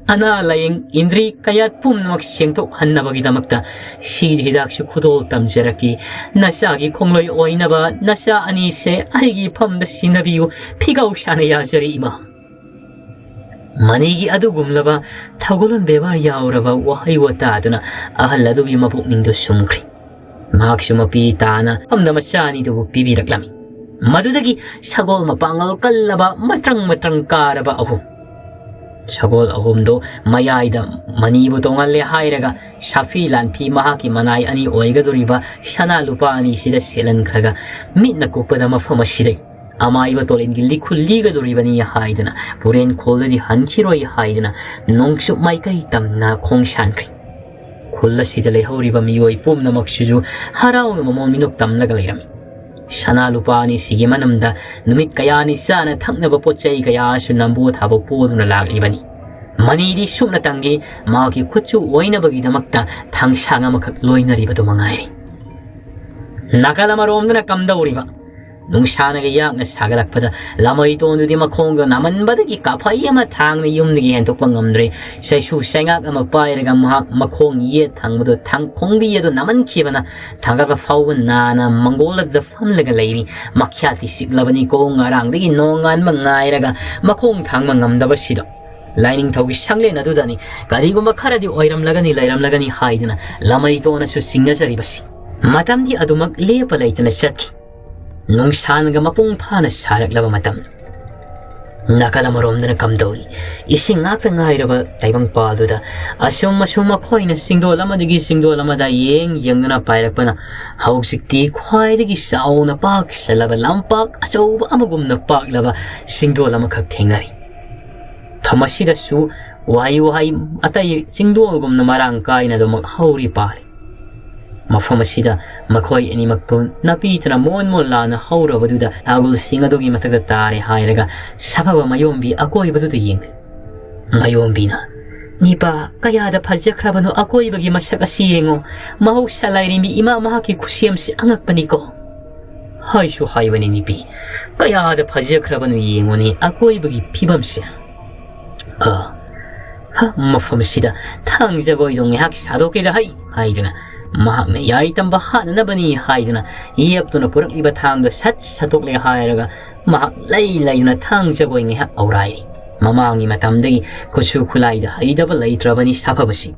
ꯑꯅꯥ ꯂꯥꯌꯦꯡ ꯏꯟꯗ꯭ꯔꯤ ꯀꯌꯥꯠ ꯄꯨꯝꯅꯃꯛ ꯁꯦꯡꯗꯣꯛꯍꯟꯅꯕꯒꯤꯗꯃꯛꯇ ꯁꯤꯗ ꯍꯤꯗꯥꯛꯁꯨ ꯈꯨꯗꯣꯜ ꯇꯝꯖꯔꯛꯈꯤ꯫ ꯅꯆꯥꯒꯤ ꯈꯣꯡꯂꯣꯏ ꯑꯣꯏꯅꯕ ꯅꯆꯥ ꯑꯅꯤꯁꯦ ꯑꯩꯒꯤ ꯏꯐꯝꯗ ꯁꯤꯟꯅꯕꯤꯌꯨ, ꯐꯤꯒꯥꯎ ꯁꯥꯅ ꯌꯥꯖꯔꯤ ꯏꯃꯥ"꯫ ꯃꯅꯤꯒꯤ ꯑꯗꯨꯒꯨꯝꯂꯕ ꯊꯧꯒꯜꯂꯣꯟ ꯕꯦꯕꯥꯔ ꯌꯥꯎꯔꯕ ꯋꯥꯍꯩ ꯋꯥꯇꯥꯗꯨꯅ ꯑꯍꯜ ꯑꯗꯨꯒꯤ ꯃꯄꯨꯛꯅꯤꯡꯗꯨ ꯁꯨꯝꯈ꯭ꯔꯤ꯫ ꯃꯍꯥꯛꯁꯨ ꯃꯄꯤ ꯇꯥꯅ ꯐꯝꯗ ꯃꯆꯥ ꯑꯅꯤꯗꯨꯕꯨ ꯄꯤꯕꯤꯔꯛꯂꯝꯃꯤ꯫ ꯃꯗꯨꯗꯒꯤ ꯁꯒꯣꯜ ꯃꯄꯥꯡꯒꯜ ꯀꯜꯂꯕ ꯃꯇ꯭ꯔꯪ ꯃꯇ꯭ꯔꯪ ꯀꯥꯔꯕ ꯑꯍꯨꯝ꯫ ꯁꯒꯣꯜ ꯑꯍꯨꯝꯗꯨ ꯃꯌꯥꯏꯗ ꯃꯅꯤꯕꯨ ꯇꯣꯡꯍꯜꯂꯦ ꯍꯥꯏꯔꯒ ꯁꯥꯐꯤ ꯂꯥꯟꯐꯤ ꯃꯍꯥꯛꯀꯤ ꯃꯅꯥꯏ ꯑꯅꯤ ꯑꯣꯏꯒꯗꯧꯔꯤꯕ ꯁꯅꯥ ꯂꯨꯄꯥ ꯑꯅꯤꯁꯤꯗ ꯁꯦꯠꯍꯟꯈ꯭ꯔꯒ ꯃꯤꯠꯅ ꯀꯨꯞꯄꯗ ꯃꯐꯝ ꯑꯁꯤꯗꯩ ꯑꯃꯥꯏꯕ ꯇꯣꯂꯦꯟꯒꯤ ꯂꯤꯈꯨꯜ ꯂꯤꯒꯗꯧꯔꯤꯕꯅꯤ ꯍꯥꯏꯗꯨꯅ ꯄꯨꯔꯦꯟ ꯈꯣꯜꯗꯗꯤ ꯍꯟꯈꯤꯔꯣꯏ ꯍꯥꯏꯗꯨꯅ ꯅꯣꯡꯆꯨꯞ ꯃꯥꯏꯀꯩ ꯇꯝꯅ ꯈꯣꯡꯁꯥꯟꯈ꯭ꯔꯦ꯫ ꯈꯨꯜ ꯑꯁꯤꯗ ꯂꯩꯍꯧꯔꯤꯕ ꯃꯤꯑꯣꯏ ꯄꯨꯝꯅꯃꯛꯁꯤꯁꯨ ꯍꯔꯥꯎꯅ ꯃꯃꯣꯟ ꯃꯤꯅꯣꯛ ꯇꯝꯂꯒ ꯂꯩꯔꯝꯃꯤ꯫ ꯁꯅꯥ ꯂꯨꯄꯥ ꯑꯅꯤꯁꯤꯒꯤ ꯃꯅꯨꯡꯗ ꯅꯨꯃꯤꯠ ꯀꯌꯥꯅꯤ ꯆꯥꯅ ꯊꯛꯅꯕ ꯄꯣꯠ ꯆꯩ ꯀꯌꯥꯁꯨ ꯅꯝꯕꯣ ꯊꯥꯕ ꯄꯣꯗꯨꯅ ꯂꯥꯛꯂꯤꯕꯅꯤ꯫ ꯃꯅꯤꯗꯤ ꯁꯨꯞꯅ ꯇꯪꯒꯤ ꯃꯍꯥꯛꯀꯤ ꯈꯨꯠꯁꯨ ꯑꯣꯏꯅꯕꯒꯤꯗꯃꯛꯇ ꯊꯥꯡꯁꯥꯡ ꯑꯃꯈꯛ ꯂꯣꯏꯅꯔꯤꯕꯗꯨ ꯃꯉꯥꯏꯔꯦ꯫ ꯅꯥꯀꯜ ꯑꯃꯔꯣꯝꯗꯅ ꯀꯝꯗꯧꯔꯤꯕ ꯅꯨꯡꯁꯥꯅꯒ ꯌꯥꯛꯅ ꯁꯥꯒꯠꯂꯛꯄꯗ ꯂꯃꯩꯇꯣꯟꯗꯨꯗꯤ ꯃꯈꯣꯡꯗꯣ ꯅꯥꯃꯟꯕꯗꯒꯤ ꯀꯥꯐꯩ ꯑꯃ ꯊꯥꯡꯅ ꯌꯨꯝꯗꯒꯤ ꯍꯦꯟꯗꯣꯛꯄ ꯉꯝꯗ꯭ꯔꯦ꯫ ꯆꯩꯁꯨ ꯆꯩꯉꯥꯛ ꯑꯃ ꯄꯥꯏꯔꯒ ꯃꯍꯥꯛ ꯃꯈꯣꯡ ꯌꯦꯠ ꯊꯪꯕꯗꯣ ꯊꯥꯡ ꯈꯣꯡꯕꯤ ꯑꯗꯨ ꯅꯥꯃꯟꯈꯤꯕꯅ ꯊꯥꯡꯒꯠꯄ ꯐꯥꯎꯕ ꯅꯥꯅ ꯃꯪꯒꯣꯜ ꯑꯗꯨꯗ ꯐꯝꯂꯒ ꯂꯩꯔꯤ꯫ ꯃꯈ꯭ꯌꯥꯠꯇꯤ ꯆꯤꯛꯂꯕꯅꯤꯀꯣ꯫ ꯉꯔꯥꯡꯗꯒꯤ ꯅꯣꯡꯉꯥꯟꯕ ꯉꯥꯏꯔꯒ ꯃꯈꯣꯡ ꯊꯥꯡꯕ ꯉꯝꯗꯕꯁꯤꯗ ꯂꯥꯏꯅꯤꯡꯊꯧꯒꯤ ꯁꯪꯂꯦꯟ ꯑꯗꯨꯗꯅꯤ ꯀꯔꯤꯒꯨꯝꯕ ꯈꯔꯗꯤ ꯑꯣꯏꯔꯝꯂꯒꯅꯤ, ꯂꯩꯔꯝꯂꯒꯅꯤ ꯍꯥꯏꯗꯨꯅ ꯂꯃꯩꯇꯣꯟꯅꯁꯨ ꯆꯤꯡꯅꯖꯔꯤꯕꯁꯤ꯫ ꯃꯇꯝꯗꯤ ꯑꯗꯨꯃꯛ ꯂꯦꯞꯄ ꯂꯩꯇꯅ ꯆꯠꯈꯤ꯫ ꯅꯨꯡꯁꯥꯅꯒ ꯃꯄꯨꯡ ꯐꯥꯅ ꯁꯥꯔꯛꯂꯕ ꯃꯇꯝ꯫ ꯅꯥꯀꯜ ꯑꯃꯔꯣꯝꯗꯅ ꯀꯝꯗꯧꯔꯤ? ꯏꯁꯤꯡ ꯉꯥꯛꯇ ꯉꯥꯏꯔꯕ ꯇꯥꯏꯕꯪꯄꯥꯜꯗꯨꯗ ꯑꯁꯨꯝ ꯑꯁꯨꯝ ꯃꯈꯣꯏꯅ ꯆꯤꯡꯗꯣꯜ ꯑꯃꯗꯒꯤ ꯆꯤꯡꯗꯣꯜ ꯑꯃꯗ ꯌꯦꯡ ꯌꯦꯡꯗꯨꯅ ꯄꯥꯏꯔꯛꯄꯅ ꯍꯧꯖꯤꯛꯇꯤ ꯈ꯭ꯋꯥꯏꯗꯒꯤ ꯆꯥꯎꯅ ꯄꯥꯛ ꯆꯜꯂꯕ ꯂꯝꯄꯥꯛ ꯑꯆꯧꯕ ꯑꯃꯒꯨꯝꯅ ꯄꯥꯛꯂꯕ ꯆꯤꯡꯗꯣꯜ ꯑꯃꯈꯛ ꯊꯦꯡꯅꯔꯤ꯫ ꯃꯐꯝ ꯑꯁꯤꯗꯁꯨ ꯋꯥꯍꯩ ꯋꯥꯍꯩ ꯑꯇꯩ ꯆꯤꯡꯗꯣꯜꯒꯨꯝꯅ ꯃꯔꯥꯡ ꯀꯥꯏꯅ ꯑꯗꯨꯃꯛ ꯍꯧꯔꯤ ꯄꯥꯜꯂꯤ꯫ ꯃꯐꯝ ꯑꯁꯤꯗ ꯃꯈꯣꯏ ꯑꯅꯤꯃꯛꯇꯨ ꯅꯥꯄꯤꯗꯨꯅ ꯃꯣꯟ ꯃꯣꯟ ꯂꯥꯅ ꯍꯧꯔꯕꯗꯨꯗ ꯊꯥꯒꯨꯜꯁꯤꯡ ꯑꯗꯨꯒꯤ ꯃꯊꯛꯇ ꯇꯥꯔꯦ ꯍꯥꯏꯔꯒ ꯁꯥꯐꯕ ꯃꯌꯣꯝꯕꯤ ꯑꯀꯣꯏꯕꯗꯨꯗ ꯌꯦꯡꯂꯤ꯫ ꯃꯌꯣꯝꯕꯤꯅ, "ꯅꯤꯄꯥ, ꯀꯌꯥꯗ ꯐꯖꯈ꯭ꯔꯕꯅꯣ ꯑꯀꯣꯏꯕꯒꯤ ꯃꯁꯛ ꯑꯁꯤ ꯌꯦꯡꯉꯣ꯫ ꯃꯍꯧꯁꯥ ꯂꯥꯏꯔꯦꯝꯕꯤ ꯏꯃꯥ ꯃꯍꯥꯛꯀꯤ ꯈꯨꯠꯁꯦꯝꯁꯤ ꯑꯉꯛꯄꯅꯤꯀꯣ꯫" ꯍꯥꯏꯁꯨ ꯍꯥꯏꯕꯅꯤ ꯅꯤꯄꯤ, "ꯀꯌꯥꯗ ꯐꯖꯈ꯭ꯔꯕꯅꯣ ꯌꯦꯡꯉꯨꯅꯦ ꯑꯀꯣꯏꯕꯒꯤ ꯐꯤꯕꯝꯁꯦ꯫ ꯑ, ꯍ, ꯃꯐꯝꯁꯤꯗ ꯊꯥꯡ ꯖꯒꯣꯏꯗꯣ ꯉꯥꯏꯍꯥꯛ ꯁꯥꯗꯣꯛꯀꯦꯗ ꯍꯩ," ꯍꯥꯏꯗꯨꯅ ꯃꯍꯥꯛꯅ ꯌꯥꯏ ꯇꯝꯕ ꯍꯥꯠꯅꯅꯕꯅꯤ ꯍꯥꯏꯗꯨꯅ ꯌꯦꯞꯇꯨꯅ ꯄꯨꯔꯛꯂꯤꯕ ꯊꯥꯡꯗꯣ ꯁꯠ ꯁꯠꯇꯣꯛꯂꯦ ꯍꯥꯏꯔꯒ ꯃꯍꯥꯛ ꯂꯩ ꯂꯩꯗꯨꯅ ꯊꯥꯡ ꯖꯒꯣꯏ ꯉꯥꯏꯍꯥꯛ ꯑꯧꯔꯥꯏꯔꯤ꯫ ꯃꯃꯥꯡꯒꯤ ꯃꯇꯝꯗꯒꯤ ꯈꯨꯠꯁꯨ ꯈꯨꯠꯂꯥꯏꯗ ꯍꯩꯗꯕ ꯂꯩꯇ꯭ꯔꯕꯅꯤ ꯁꯥꯐꯕꯁꯤ꯫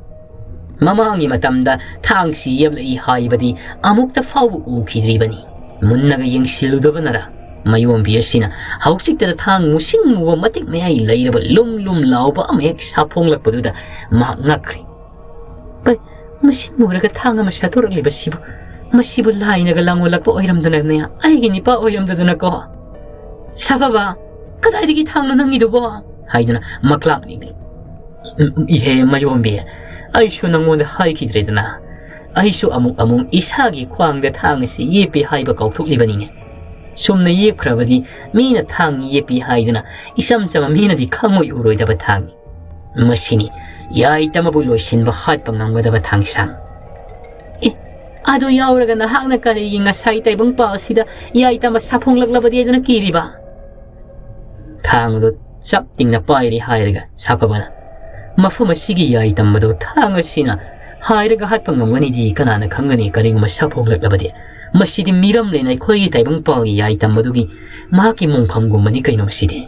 ꯃꯃꯥꯡꯒꯤ ꯃꯇꯝꯗ ꯊꯥꯡꯁꯤ ꯌꯦꯞꯂꯛꯏ ꯍꯥꯏꯕꯗꯤ ꯑꯃꯨꯛꯇ ꯐꯥꯎꯕ ꯎꯈꯤꯗ꯭ꯔꯤꯕꯅꯤ꯫ ꯃꯨꯟꯅꯒ ꯌꯦꯡꯁꯤꯜꯂꯨꯗꯕꯅꯔ? ꯃꯌꯣꯝꯕꯤ ꯑꯁꯤꯅ ꯍꯧꯖꯤꯛꯇꯗ ꯊꯥꯡ ꯃꯨꯁꯤꯟ ꯃꯨꯕ ꯃꯇꯤꯛ ꯃꯌꯥꯏ ꯂꯩꯔꯕ ꯂꯨꯝ ꯂꯨꯝ ꯂꯥꯎꯕ ꯑꯃ ꯍꯦꯛ ꯁꯥꯐꯣꯡꯂꯛꯄꯗꯨꯗ ꯃꯍꯥꯛ ꯉꯛꯈ꯭ꯔꯦ꯫ "ꯀꯩ, ꯃꯨꯁꯤꯟ ꯃꯨꯔꯒ ꯊꯥꯡ ꯑꯃ ꯁꯥꯊꯣꯔꯛꯂꯤꯕꯁꯤꯕꯨ? ꯃꯁꯤꯕꯨ ꯂꯥꯏꯅꯒ ꯂꯥꯡꯑꯣꯜꯂꯛꯄ ꯑꯣꯏꯔꯝꯗꯅꯅꯦ, ꯑꯩꯒꯤ ꯅꯤꯄꯥ ꯑꯣꯏꯔꯝꯗꯗꯅꯀꯣ꯫ ꯁꯥꯐꯕ, ꯀꯗꯥꯏꯗꯒꯤ ꯊꯥꯡꯅꯣ ꯅꯪꯒꯤꯗꯨꯕꯣ?" ꯍꯥꯏꯗꯨꯅ ꯃꯀ꯭ꯂꯥꯛꯅꯤꯡꯂꯤ꯫ "ꯎꯝ, ꯏꯍꯦ ꯃꯌꯣꯝꯕꯤ, ꯑꯩꯁꯨ ꯅꯪꯉꯣꯟꯗ ꯍꯥꯏꯈꯤꯗ꯭ꯔꯦꯗꯅ꯫ ꯑꯩꯁꯨ ꯑꯃꯨꯛ ꯑꯃꯨꯛ ꯏꯁꯥꯒꯤ ꯈ꯭ꯋꯥꯡꯗ ꯊꯥꯡ ꯑꯁꯤ ꯌꯦꯞꯄꯤ ꯍꯥꯏꯕ ꯀꯥꯎꯊꯣꯛꯂꯤꯕꯅꯤꯅꯦ꯫ ꯆꯨꯝꯅ ꯌꯦꯞꯈ꯭ꯔꯕꯗꯤ ꯃꯤꯅ ꯊꯥꯡ ꯌꯦꯞꯄꯤ ꯍꯥꯏꯗꯅ ꯏꯆꯝ ꯆꯝꯕ ꯃꯤꯅꯗꯤ ꯈꯪꯉꯣꯏ ꯎꯔꯣꯏꯗꯕ ꯊꯥꯡꯅꯤ꯫ ꯃꯁꯤꯅꯤ ꯌꯥꯏꯇꯝ ꯑꯃꯕꯨ ꯂꯣꯏꯁꯤꯟꯕ ꯍꯥꯠꯄ ꯉꯝꯒꯗꯕ ꯊꯥꯡꯁꯥꯡ꯫ ꯑꯦ, ꯑꯗꯨ ꯌꯥꯎꯔꯒ ꯅꯍꯥꯛꯅ ꯀꯔꯤꯒꯤ ꯉꯁꯥꯏ ꯇꯥꯏꯕꯪ ꯄꯥꯜꯁꯤꯗ ꯌꯥꯏꯇꯝ ꯑꯃ ꯁꯥꯐꯣꯡꯂꯛꯂꯕꯗꯤ ꯍꯥꯏꯗꯨꯅ ꯀꯤꯔꯤꯕ?" ꯊꯥꯡ ꯑꯗꯨ ꯆꯞ ꯇꯤꯡꯅ ꯄꯥꯏꯔꯤ ꯍꯥꯏꯔꯒ ꯁꯥꯐꯕꯅ, "ꯃꯐꯝ ꯑꯁꯤꯒꯤ ꯌꯥꯏꯇꯝ ꯑꯗꯨ ꯊꯥꯡ ꯑꯁꯤꯅ ꯍꯥꯏꯔꯒ ꯍꯥꯠꯄ ꯉꯝꯒꯅꯤꯗꯤ ꯀꯅꯥꯅ ꯈꯪꯒꯅꯤ? ꯀꯔꯤꯒꯨꯝꯕ ꯁꯥꯐꯣꯡꯂꯛꯂꯕꯗꯤ ꯃꯁꯤꯗꯤ ꯃꯤꯔꯝꯂꯦꯟ ꯑꯩꯈꯣꯏꯒꯤ ꯇꯥꯏꯕꯪ ꯄꯥꯜꯒꯤ ꯌꯥꯏꯇꯝ ꯑꯗꯨꯒꯤ ꯃꯍꯥꯛꯀꯤ ꯃꯣꯡꯐꯝꯒꯨꯝꯕꯅꯤ ꯀꯩꯅꯣ ꯃꯁꯤꯗꯤ?"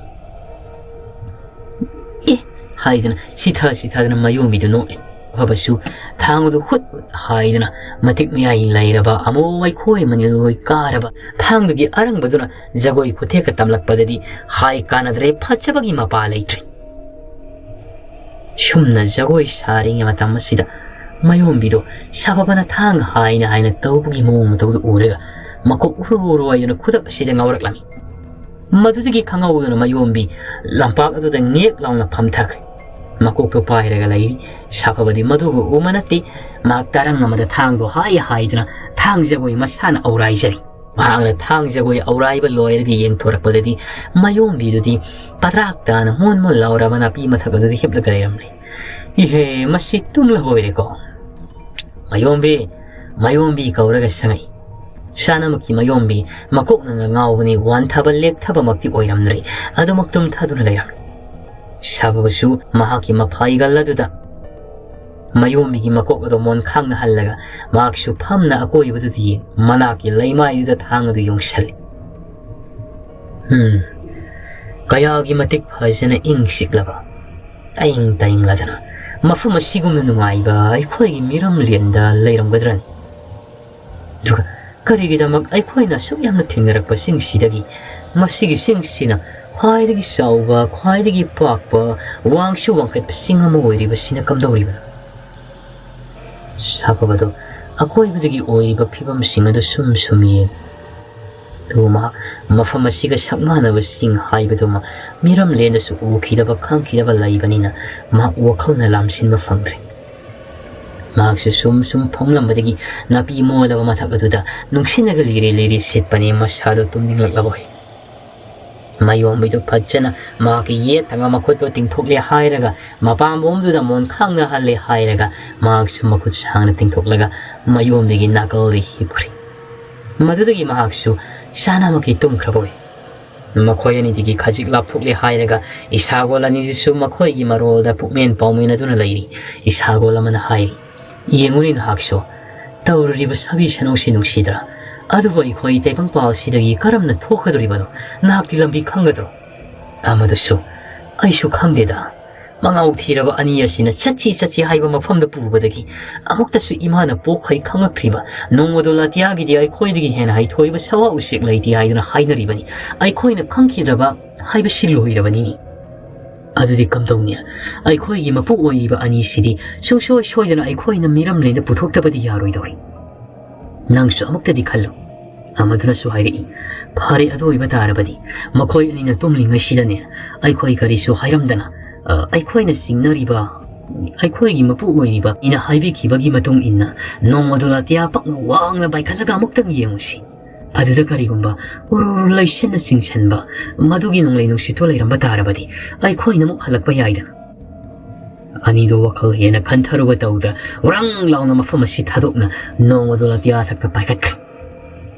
"ꯑꯦ," ꯍꯥꯏꯗꯅ ꯁꯤꯊ ꯁꯤꯊꯗꯅ ꯃꯌꯣꯝꯕꯤꯗꯨ ꯅꯣꯛꯂꯤ꯫ ꯐꯕꯁꯨ ꯊꯥꯡ ꯑꯗꯨ ꯍꯨꯠ ꯍꯨꯠ ꯍꯥꯏꯗꯅ ꯃꯇꯤꯛ ꯃꯌꯥꯏ ꯂꯩꯔꯕ ꯑꯃꯨ ꯋꯥꯏꯈꯣꯏ ꯃꯅꯤꯜ ꯑꯣꯏ ꯀꯥꯔꯕ ꯊꯥꯡꯗꯨꯒꯤ ꯑꯔꯪꯕꯗꯨꯅ ꯖꯒꯣꯏ ꯈꯨꯊꯦꯛꯀ ꯇꯝꯂꯛꯄꯗꯗꯤ ꯍꯥꯏ ꯀꯥꯟꯅꯗ꯭ꯔꯦ, ꯐꯖꯕꯒꯤ ꯃꯄꯥ ꯂꯩꯇ꯭ꯔꯦ꯫ ꯁꯨꯝꯅ ꯖꯒꯣꯏ ꯁꯥꯔꯤꯉꯩ ꯃꯇꯝ ꯑꯁꯤꯗ ꯃꯌꯣꯝꯕꯤꯗꯣ ꯁꯥꯐꯕꯅ ꯊꯥꯡ ꯍꯥꯏꯅ ꯍꯥꯏꯅ ꯇꯧꯕꯒꯤ ꯃꯑꯣꯡ ꯃꯇꯧꯗꯨ ꯎꯔꯒ ꯃꯀꯣꯛ ꯎꯔꯨ ꯎꯔꯨ ꯍꯥꯏꯗꯨꯅ ꯈꯨꯗꯛ ꯑꯁꯤꯗ ꯉꯥꯎꯔꯛꯂꯝꯃꯤ꯫ ꯃꯗꯨꯗꯒꯤ ꯈꯪꯍꯧꯗꯅ ꯃꯌꯣꯝꯕꯤ ꯂꯝꯄꯥꯛ ꯑꯗꯨꯗ ꯉꯦꯛ ꯂꯥꯎꯅ ꯐꯝꯊꯈ꯭ꯔꯦ꯫ ꯃꯀꯣꯛꯇꯣ ꯄꯥꯏꯔꯒ ꯂꯩꯔꯤ꯫ ꯁꯥꯐꯕꯗꯤ ꯃꯗꯨꯕꯨ ꯎꯕ ꯅꯠꯇꯦ꯫ ꯃꯍꯥꯛ ꯇꯔꯪ ꯑꯃꯗ ꯊꯥꯡꯗꯣ ꯍꯥꯏ ꯍꯥꯏꯗꯨꯅ ꯊꯥꯡ ꯖꯒꯣꯏ ꯃꯁꯥꯅ ꯑꯧꯔꯥꯏꯖꯔꯤ꯫ ꯃꯍꯥꯛꯅ ꯊꯥꯡ ꯖꯒꯣꯏ ꯑꯧꯔꯥꯏꯕ ꯂꯣꯏꯔꯒ ꯌꯦꯡꯊꯣꯔꯛꯄꯗꯗꯤ ꯃꯌꯣꯝꯕꯤꯗꯨꯗꯤ ꯄꯗ꯭ꯔꯥꯛ ꯇꯥꯅ ꯃꯣꯟ ꯃꯣꯟ ꯂꯥꯎꯔꯕ ꯅꯥꯄꯤ ꯃꯊꯛ ꯑꯗꯨꯗ ꯍꯤꯞꯂꯒ ꯂꯩꯔꯝꯂꯦ꯫ "ꯏꯍꯦ, ꯃꯁꯤ ꯇꯨꯝꯂꯕ ꯑꯣꯏꯔꯦꯀꯣ꯫ ꯃꯌꯣꯝꯕꯤ, ꯃꯌꯣꯝꯕꯤ ꯀꯧꯔꯒ ꯁꯉꯩ꯫ ꯁꯥꯅꯃꯛꯀꯤ ꯃꯌꯣꯝꯕꯤ, ꯃꯀꯣꯛꯅꯒ ꯉꯥꯎꯕꯅꯤ, ꯋꯥꯟꯊꯕ ꯂꯦꯞꯊꯕꯃꯛꯇꯤ ꯑꯣꯏꯔꯝꯗ꯭ꯔꯦ, ꯑꯗꯨꯃꯛ ꯇꯨꯝꯊꯗꯨꯅ ꯂꯩꯔꯝꯂꯦ꯫" ꯁꯥꯐꯕꯁꯨ ꯃꯍꯥꯛꯀꯤ ꯃꯐꯥꯏꯒꯜ ꯑꯗꯨꯗ ꯃꯌꯣꯝꯕꯤꯒꯤ ꯃꯀꯣꯛ ꯑꯗꯨ ꯃꯣꯟꯈꯥꯡꯅ ꯍꯜꯂꯒ ꯃꯍꯥꯛꯁꯨ ꯐꯝꯅ ꯑꯀꯣꯏꯕꯗꯨꯗ ꯌꯦꯡ ꯃꯅꯥꯛꯀꯤ ꯂꯩꯃꯥꯏꯗꯨꯗ ꯊꯥꯡ ꯑꯗꯨ ꯌꯨꯡꯁꯜꯂꯤ꯫ ꯎꯝ, ꯀꯌꯥꯒꯤ ꯃꯇꯤꯛ ꯐꯖꯅ ꯏꯪ ꯆꯤꯛꯂꯕ, ꯑꯏꯪ ꯇꯏꯪꯂꯗꯅ ꯃꯐꯝ ꯑꯁꯤꯒꯨꯝꯅ ꯅꯨꯡꯉꯥꯏꯕ ꯑꯩꯈꯣꯏꯒꯤ ꯃꯤꯔꯝꯂꯦꯟꯗ ꯂꯩꯔꯝꯒꯗ꯭ꯔꯅꯤ? ꯑꯗꯨꯒ ꯀꯔꯤꯒꯤꯗꯃꯛ ꯑꯩꯈꯣꯏꯅ ꯑꯁꯨꯛ ꯌꯥꯝꯅ ꯊꯦꯡꯅꯔꯛꯄꯁꯤꯡꯁꯤꯗꯒꯤ ꯃꯁꯤꯒꯤ ꯆꯤꯡꯁꯤꯅ ꯈ꯭ꯋꯥꯏꯗꯒꯤ ꯆꯥꯎꯕ, ꯈ꯭ꯋꯥꯏꯗꯒꯤ ꯄꯥꯛꯄ, ꯋꯥꯡꯁꯨ ꯋꯥꯡꯈꯠꯄ ꯆꯤꯡ ꯑꯃ ꯑꯣꯏꯔꯤꯕꯁꯤꯅ ꯀꯝꯗꯧꯔꯤꯕꯅꯣ? ꯁꯥꯐꯕꯗꯣ ꯑꯀꯣꯏꯕꯗꯒꯤ ꯑꯣꯏꯔꯤꯕ ꯐꯤꯕꯝꯁꯤꯡ ꯑꯗꯨ ꯁꯨꯝ ꯁꯨꯝ ꯌꯦꯡ꯫ ꯑꯗꯨꯒ ꯃꯍꯥꯛ ꯃꯐꯝ ꯑꯁꯤꯒ ꯁꯛ ꯃꯥꯟꯅꯕ ꯆꯤꯡ ꯍꯥꯏꯕꯗꯨꯃ ꯃꯤꯔꯝꯂꯦꯟꯗꯁꯨ ꯎꯈꯤꯗꯕ ꯈꯪꯈꯤꯗꯕ ꯂꯩꯕꯅꯤꯅ ꯃꯍꯥꯛ ꯋꯥꯈꯜꯅ ꯂꯥꯝꯁꯤꯟꯕ ꯐꯪꯗ꯭ꯔꯦ꯫ ꯃꯍꯥꯛꯁꯨ ꯁꯨꯝ ꯁꯨꯝ ꯐꯝꯂꯝꯕꯗꯒꯤ ꯅꯥꯄꯤ ꯃꯣꯜꯂꯕ ꯃꯊꯛ ꯑꯗꯨꯗ ꯅꯨꯡꯁꯤꯠꯅꯒ ꯂꯤꯔꯤ ꯂꯤꯔꯤ ꯁꯤꯠꯄꯅꯤ꯫ ꯃꯁꯥꯗꯣ ꯇꯨꯝꯅꯤꯡꯂꯛꯂꯕ ꯍꯣꯏ꯫ ꯃꯌꯣꯝꯕꯤꯗꯨ ꯐꯖꯅ ꯃꯍꯥꯛꯀꯤ ꯌꯦꯠ ꯊꯪꯕ ꯃꯈꯨꯠꯇꯣ ꯇꯤꯡꯊꯣꯛꯂꯦ ꯍꯥꯏꯔꯒ ꯃꯄꯥꯝꯕꯣꯝꯗꯨꯗ ꯃꯣꯟ ꯈꯥꯡꯅ ꯍꯜꯂꯦ ꯍꯥꯏꯔꯒ ꯃꯍꯥꯛꯁꯨ ꯃꯈꯨꯠ ꯁꯥꯡꯅ ꯇꯤꯡꯊꯣꯛꯂꯒ ꯃꯌꯣꯝꯕꯤꯒꯤ ꯅꯥꯀꯜꯗ ꯍꯤꯞꯈ꯭ꯔꯦ꯫ ꯃꯗꯨꯗꯒꯤ ꯃꯍꯥꯛꯁꯨ ꯆꯥꯅꯃꯛꯀꯤ ꯇꯨꯝꯈ꯭ꯔꯕ ꯑꯣꯏ꯫ ꯃꯈꯣꯏ ꯑꯅꯤꯗꯒꯤ ꯈꯖꯤꯛ ꯂꯥꯞꯊꯣꯛꯂꯦ ꯍꯥꯏꯔꯒ ꯏꯁꯥꯒꯣꯜ ꯑꯅꯤꯗꯨꯁꯨ ꯃꯈꯣꯏꯒꯤ ꯃꯔꯣꯜꯗ ꯄꯨꯛꯃꯦꯟ ꯄꯥꯎꯃꯦꯟ ꯑꯗꯨꯅ ꯂꯩꯔꯤ꯫ ꯏꯁꯥꯒꯣꯜ ꯑꯃꯅ ꯍꯥꯏꯔꯤ, "ꯌꯦꯡꯉꯨꯅꯦ ꯅꯍꯥꯛꯁꯨ, ꯇꯧꯔꯨꯔꯤꯕ ꯁꯥꯕꯤ ꯁꯅꯧꯁꯤ ꯅꯨꯡꯁꯤꯗ꯭ꯔꯥ? ꯑꯗꯨꯕꯨ ꯑꯩꯈꯣꯏ ꯇꯥꯏꯕꯪꯄꯥꯜꯁꯤꯗꯒꯤ ꯀꯔꯝꯅ ꯊꯣꯛꯀꯗꯧꯔꯤꯕꯅꯣ? ꯅꯍꯥꯛꯇꯤ ꯂꯝꯕꯤ ꯈꯪꯒꯗ꯭ꯔꯣ?" ꯑꯃꯗꯨꯁꯨ, "ꯑꯩꯁꯨ ꯈꯪꯗꯦꯗ꯫ ꯃꯉꯥꯎ ꯊꯤꯔꯕ ꯑꯅꯤ ꯑꯁꯤꯅ ꯆꯠꯁꯤ ꯆꯠꯁꯤ ꯍꯥꯏꯕ ꯃꯐꯝꯗ ꯄꯨꯕꯗꯒꯤ ꯑꯃꯨꯛꯇꯁꯨ ꯏꯃꯥꯅ ꯄꯣꯛꯈꯩ ꯈꯪꯂꯛꯇ꯭ꯔꯤꯕ ꯅꯣꯡꯃꯗꯣ ꯂꯥꯇꯤꯌꯥꯒꯤꯗꯤ ꯑꯩꯈꯣꯏꯗꯒꯤ ꯍꯦꯟꯅ ꯍꯩꯊꯣꯏꯕ ꯁꯋꯥ ꯎꯆꯦꯛ ꯂꯩꯇꯦ ꯍꯥꯏꯗꯨꯅ ꯍꯥꯏꯅꯔꯤꯕꯅꯤ꯫ ꯑꯩꯈꯣꯏꯅ ꯈꯪꯈꯤꯗ꯭ꯔꯕ ꯍꯥꯏꯕꯁꯤ ꯂꯣꯏꯔꯕꯅꯤꯅꯦ꯫ ꯑꯗꯨꯗꯤ ꯀꯝꯗꯧꯅꯤ? ꯑꯩꯈꯣꯏꯒꯤ ꯃꯄꯨ ꯑꯣꯏꯔꯤꯕ ꯑꯅꯤꯁꯤꯗꯤ ꯁꯨꯡꯁꯣꯏ ꯁꯣꯏꯗꯅ ꯑꯩꯈꯣꯏꯅ ꯃꯤꯔꯝꯂꯦꯟꯗ ꯄꯨꯊꯣꯛꯇꯕꯗꯤ ꯌꯥꯔꯣꯏꯗꯧꯔꯤ꯫ ꯅꯪꯁꯨ ꯑꯃꯨꯛꯇꯗꯤ ꯈꯜꯂꯨ꯫" ꯑꯃꯗꯨꯅꯁꯨ ꯍꯥꯏꯔꯛꯏ, "ꯐꯔꯦ, ꯑꯗꯨ ꯑꯣꯏꯕ ꯇꯥꯔꯕꯗꯤ ꯃꯈꯣꯏ ꯑꯅꯤꯅ ꯇꯨꯝꯂꯤꯉꯩꯁꯤꯗꯅꯦ ꯑꯩꯈꯣꯏ ꯀꯔꯤꯁꯨ ꯍꯥꯏꯔꯝꯗꯅ, ꯑ, ꯑꯩꯈꯣꯏꯅ ꯆꯤꯡꯅꯔꯤꯕ, ꯑꯩꯈꯣꯏꯒꯤ ꯃꯄꯨ ꯑꯣꯏꯔꯤꯕ ꯏꯅ ꯍꯥꯏꯕꯤꯈꯤꯕꯒꯤ ꯃꯇꯨꯡ ꯏꯟꯅ ꯅꯣꯡꯃꯗꯣ ꯂꯥꯇꯤꯌꯥ ꯄꯛꯅ ꯋꯥꯡꯅ ꯄꯥꯏꯈꯠꯂꯒ ꯑꯃꯨꯛꯇꯪ ꯌꯦꯡꯉꯨꯁꯤ꯫ ꯑꯗꯨꯗ ꯀꯔꯤꯒꯨꯝꯕ ꯎꯔꯨꯔꯨ ꯂꯩꯁꯤꯟꯅ ꯆꯤꯡꯁꯤꯟꯕ ꯃꯗꯨꯒꯤ ꯅꯣꯡꯂꯩ ꯅꯨꯡꯁꯤꯠꯇꯣ ꯂꯩꯔꯝꯕ ꯇꯥꯔꯕꯗꯤ ꯑꯩꯈꯣꯏꯅ ꯑꯃꯨꯛ ꯍꯜꯂꯛꯄ ꯌꯥꯏꯗꯅ꯫" ꯑꯅꯤꯗꯣ ꯋꯥꯈꯜ ꯍꯦꯟꯅ ꯈꯟꯊꯔꯨꯕ ꯇꯧꯗ ꯎꯔꯪ ꯂꯥꯎꯅ ꯃꯐꯝ ꯑꯁꯤ ꯊꯥꯗꯣꯛꯅ ꯅꯣꯡꯃꯗꯣ ꯂꯥꯇꯤꯌꯥ ꯊꯛꯇ ꯄꯥꯏꯈꯠꯈ꯭ꯔꯦ꯫